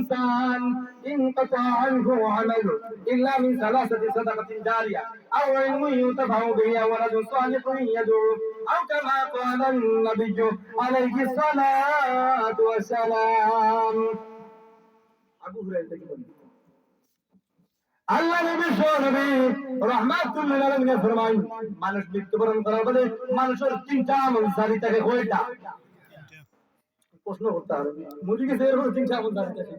انقطع عنه عمله إلا من ثلاثة: صدقة جارية أو علم ينتفع به أو ولد صالح يدعو، أو كما قال النبي عليه الصلاة والسلام। আবু হুরায়রা থেকে বর্ণিত। আল্লাহ নবী, সহ নবী, রহমাতুল্লিল আলামিনে ফরমাইন, মানুষ মৃত্যুবরণ করার বাদে মানুষের তিনটা আমল জারি থাকে। কয়টা? প্রশ্ন করতে হবে, মরি গেছে, এরপরে তিনটা আমল জারি থাকে।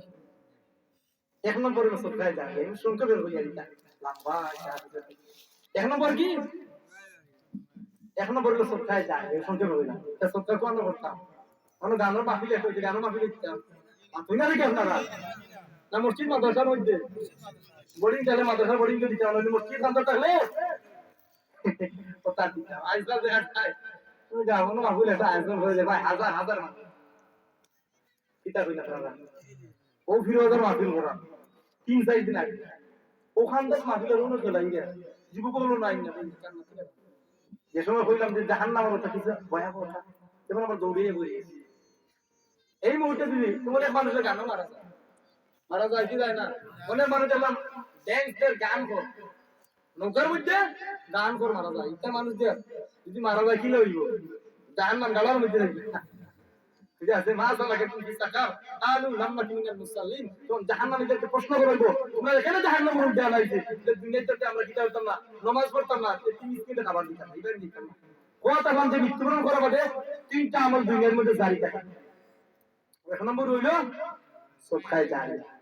এক নম্বর হইল সদকায়ে জারিয়া, আমি সংক্ষেপে কইয়া দিতাম, লম্বা আছে। এক নম্বর কি? এক নম্বর হইল সদকায়ে জারিয়া, আমি সংক্ষেপে কইলাম। তা সদকা কোন করতাম? মানে গানর মাহফিল একটা হইছে, গানর মাহফিল দিতাম। আর তুই না দেখি আপনারা? না মসজিদ মাদ্রাসার মধ্যে? বোর্ডিং থাকলে মাদ্রাসা বোর্ডিং দিতাম, নইলে মসজিদ আন্দর থাকলে ওটা দিতাম। আজকাল দেখা যায়, তুমি গানর মাহফিল একটা আয়োজন করে দে ভাই, হাজার হাজার মানুষ। কিতা কইলা তারা? ও ফিরোজের মাহফিল করা। তিন চার দিন আগে। ওখান থেকে মাহফিলের অন্য চলে গিয়ে। যুবক বললো, "নাই না, নাই না।" যে সময় কইলাম যে জাহান্নামের কথা কিছু ভয়াবহ কথা, যেমন আমরা দৌড়িয়ে পড়ে গেছি। এই মুহূর্তে যদি তোমার এক মানুষের গানও মারা যায়, মারা যায় কি যায় না? অনেক মানুষ দেখলাম ড্যান্স দের গান কর, নৌকার মধ্যে গান কর মারা যায়। ইটা মানুষ দিয়া যদি মারা যায় কি লইব? জাহান্নাম গালার মধ্যে রাখবে। ঠিক আছে, মা সালাকাকুম ফি সাকার? ক্বালু লাম নাকু মিনাল মুসাল্লিন। তখন জাহান্নামীদেরকে প্রশ্ন করা হইব, "তোমরা এখানে জাহান্নামের মধ্যে আনাইছে, যে দুনিয়াতে আমরা কিতা করতাম না, নামাজ পড়তাম না, এই তিন মিনিটে খাবার দিতাম না, ইবাদত দিতাম না।" কথা বলতে মৃত্যুবরণ করার বাদে তিনটা আমল দুনিয়ার মধ্যে জারি থাকে। এক নম্বর হইল সদকায়ে জারিয়া।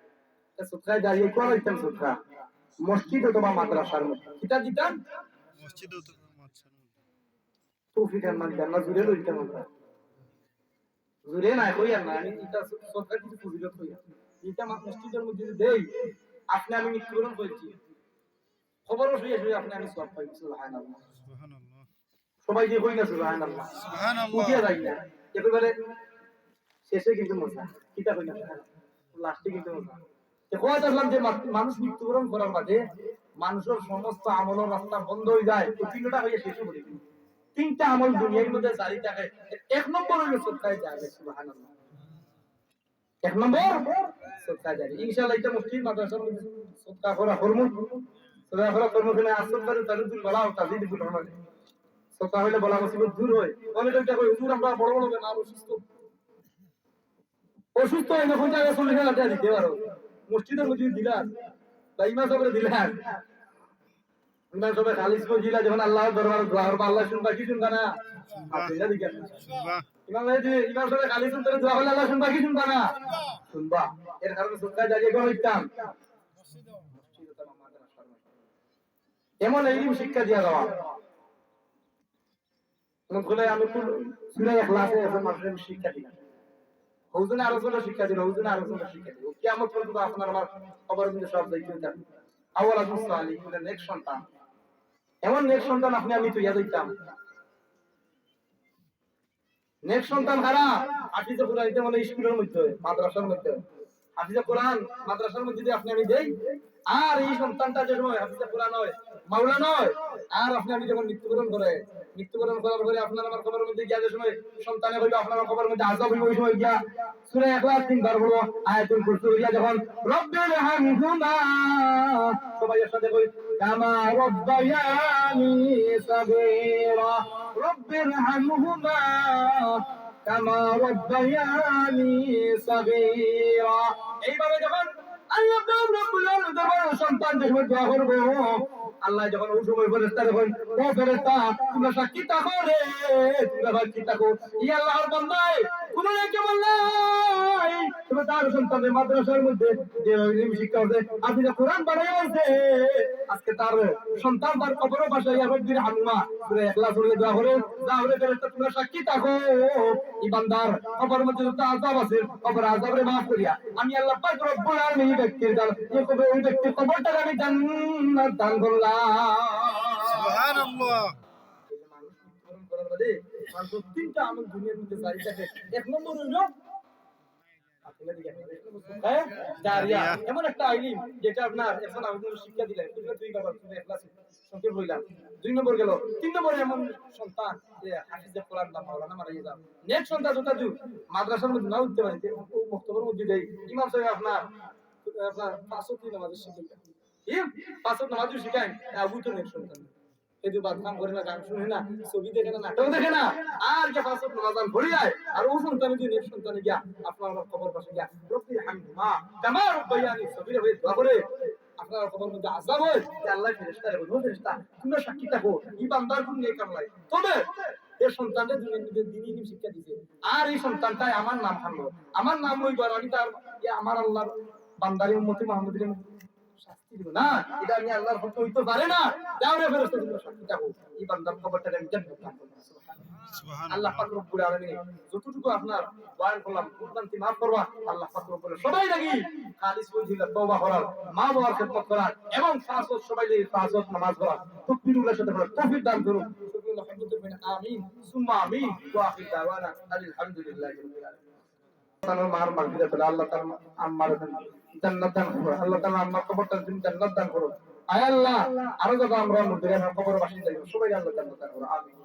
তা সদকায়ে জারিয়া কোন দিতাম সদকা? মসজিদ অথবা মাদ্রাসার মধ্যে। কিতা দিতাম? মসজিদ অথবা মাদ্রাসার মধ্যে। তৌফিক আহমদ জান্নাত জুড়ে লইতাম আমরা। জুড়ে নাই কই আর না, আমি এটা সদকা কিছু ফজিলত কই। এটা মা-, মসজিদের মধ্যে যদি দেই, আপনি আমি মৃত্যুবরণ করেছি। খবর শুয়ে শুয়ে আপনি আমি সব পাই। সুবহানাল্লাহ। সুবহানাল্লাহ। সবাই দিয়ে কই না সুবহানাল্লাহ। সুবহানাল্লাহ। উঠিয়া যাই না। একেবারে শেষে কিন্তু মজা। কিতা কই না? লাস্টে কিন্তু মজা। তো কথা আসলাম যে মা-, মানুষ মৃত্যুবরণ করার বাদে মানুষের সমস্ত আমলের রাস্তা বন্ধ হয়ে যায়। তো তিনটা হয়ে শেষ করে দিন। তিনটা আমল দুনিয়ার মধ্যে জারি থাকে। এক নম্বর হইল সদকায়ে জারিয়া। সুবহানাল্লাহ। এক নম্বর সদকায়ে জারিয়া। ইনশাআল্লাহ এটা মসজিদ মাদ্রাসার মধ্যে সদকা করা করমু। সদকা করা করমু কিনা আসল করে তাহলে দিন বলা হোক, তাহলে দিন বলা হোক। সদকা হইলে বলা মুসিবত দূর হয়। অনেকে এটা কয়, "হুজুর, আমরা বড় বড় বেমার অসুস্থ।" অসুস্থ হইলে কোন জায়গায় চল্লিশ হাজার টাকা দিতে পারো? মসজিদের মধ্যে দিলা, বা ইমাম সাহেবরে দিলা। ইমাম সাহেব খালিস করে দিলা, যখন আল্লাহর দরবারে দোয়া করবা, আল্লাহ শুনবা কি শুনবা না? শুনবা। আপনি না দিকে। শুনবা। ইমাম সাহেব যদি, ইমাম সাহেব খালিস করে দোয়া করলে আল্লাহ শুনবা কি শুনবা না? শুনবা। এর কারণে সদকায়ে জারিয়া করে দিতাম। এমন ইলম শিক্ষা দিয়া দেওয়া। মনে করলে আমি কোন সূরা ইখলাসে এখন মানুষের আমি শিক্ষা দিলাম। হুজুরে আরো জনরে শিক্ষা দিল, হুজুরে আরো জনরে শিক্ষা দিল। কিয়ামত পর্যন্ত আপনার আমার কবর কিন্তু সব যাইতে হইতাম। আওয়ালাদুন সালিহুন, নেক সন্তান, এমন নেক সন্তান আপনি আমি থইয়া যাইতাম। নেক সন্তান কারা? হাফিজে কোরআন, এটা মানে স্কুলের মধ্যে, মাদ্রাসার মধ্যে। হাফিজে কোরআন মাদ্রাসার মধ্যে যদি আপনি আমি দেই, আর এই সন্তানটা যে সময় হাফিজে কোরআন হয়, মাওলানা হয়, আর আপনি আমি যখন মৃত্যুবরণ করে, মৃত্যুবরণ করার পরে আপনার আমার কবরের মধ্যে গিয়া যে সময় সন্তানে কইবা, আপনার কবরের মধ্যে আযাব হইব, ওই সময় গিয়া সূরা ইখলাস তিনবার পড়ো, আয়াতুল কুরসি পড়িয়া যখন রব্বির হামহুমা, সবাই একসাথে কই, কামা রব্বায়ানি সাগীরা, রব্বির হামহুমা কামা রব্বায়ানি সাগীরা। এইভাবে যখন আল্লাহ পাক রব্বুল আলামিন দরবারে সন্তান যে সময় দোয়া করবো, আল্লাহ যখন ওই সময় ফেরেশতারে কইন, "ও ফেরেশতা, তোমরা সাক্ষী থাকো রে, তোমরা সাক্ষী থাকো।" ই আল্লাহর বান্দায়, কোন নেকি বললাই, তবে তার সন্তানের মাদ্রাসার মধ্যে যে ইলম শিক্ষা হচ্ছে, হাফিজে কোরআন বানাই হয়েছে, আজকে তার সন্তান তার কবরর পাশে ইয়া রব্বির হামহুমা, সূরা ইখলাস পড়িয়া দোয়া করে, যা হলে ফেরেশতা তোমরা সাক্ষী থাকো, ই বান্দার কবরর মধ্যে যত আযাব আছে, কবর আযাবরে মাফ করিয়া আমি আল্লাহ পাক রব্বুল আলামিন এই ব্যক্তির জান-, এই কবর, ওই ব্যক্তির কবরটারে আমি জান্নাত দান করলাম। সুবহানাল্লাহ। এই যে মানুষ মৃত্যুবরণ করার বাদে মানুষের তিনটা আমল দুনিয়ার মধ্যে জারি থাকে। এক নম্বর হইল হ্যাঁ, জারিয়া। এমন একটা ইলম যেটা আপনার এখন আমাদের শিক্ষা দিলেন, দুই বাবা, তুমি ইখলাস সংক্ষেপ হইলাম। দুই নম্বর গেল, তিন নম্বরে এমন সন্তান যে হাফিজে কোরআন বা মাওলানা মারা যান। নেক সন্তান যেটা দু মাদ্রাসার মধ্যে না উঠতে পারে, ও মক্তবের মধ্যে দেয়। ইমাম সাহেব আপনার, আপনার পাঁচ ওয়াক্ত নামাজের শিক্ষা। এই পাঁচ ওয়াক্ত নামাজও শিখায়, আবু তো নেক সন্তান। এই যে বাদ কাম করে না, গান শুনে না, ছবি দেখে না, নাটক দেখে না, আর যে পাঁচ ওয়াক্ত নামাজ আদায় করে যায়, আর ও সন্তানে যদি নেক সন্তানে গিয়া আপনার কবর পাশে গিয়া, "রব্বির হামহুমা কামা রব্বায়ানি সগীরা" হয়ে দোয়া করে, আপনার কবর মধ্যে আযাব হয়, যে আল্লাহ ফেরেশতারে বলবো, "ফেরেশতা, তোমরা সাক্ষী থাকো, এই বান্দার কোন নেক আমল নাই।" তবে এই সন্তানটা দুনিয়ার মধ্যে দ্বীনি ইলম শিক্ষা দিছে, আর এই সন্তানটাই আমার নাম আনলো, আমার নাম লইব, আর আমি তার, ইয়া, আমার আল্লাহর বান্দারে উম্মতে মুহাম্মদীরে শাস্তি দিব না, এটা আমি আল্লাহর পক্ষে হইতে পারে না। যাও রে ফেরেশতা, তোমরা সাক্ষী থাকো, এই বান্দার কবরটারে আমি জান্নাত দান করলাম। সুবহানাল্লাহ। আল্লাহ পাক রব্বুল আলামিন যতটুকু আপনার বয়ান করলাম, ভুল ভ্রান্তি মাফ করবা। আল্লাহ পাক রব্বুল সবাই লাগি খালিস ওয়াজহিল্লাহ তওবা করার, মা বাবার খেদমত করার এবং পাঁচ ওয়াক্ত সবাই লাগি পাঁচ ওয়াক্ত নামাজ পড়ার, তাকবীরুল্লাহর সাথে পড়ার তৌফিক দান করুন। আমিন, সুম্মা আমিন। ওয়া আখিরু দাওয়ানা আলহামদুলিল্লাহি রাব্বিল আলামিন। তাআলা মার মাগফিরাত করো, আল্লাহ তাআলা আম্মার জান্নাত দান করো, আল্লাহ তাআলা আম্মার কবরটা তুমি জান্নাত দান করো। আয় আল্লাহ, আরো যত আমরা মুর্দেগান কবরবাসী যাই, সবাই আল্লাহ জান্নাত দান করো। আমিন।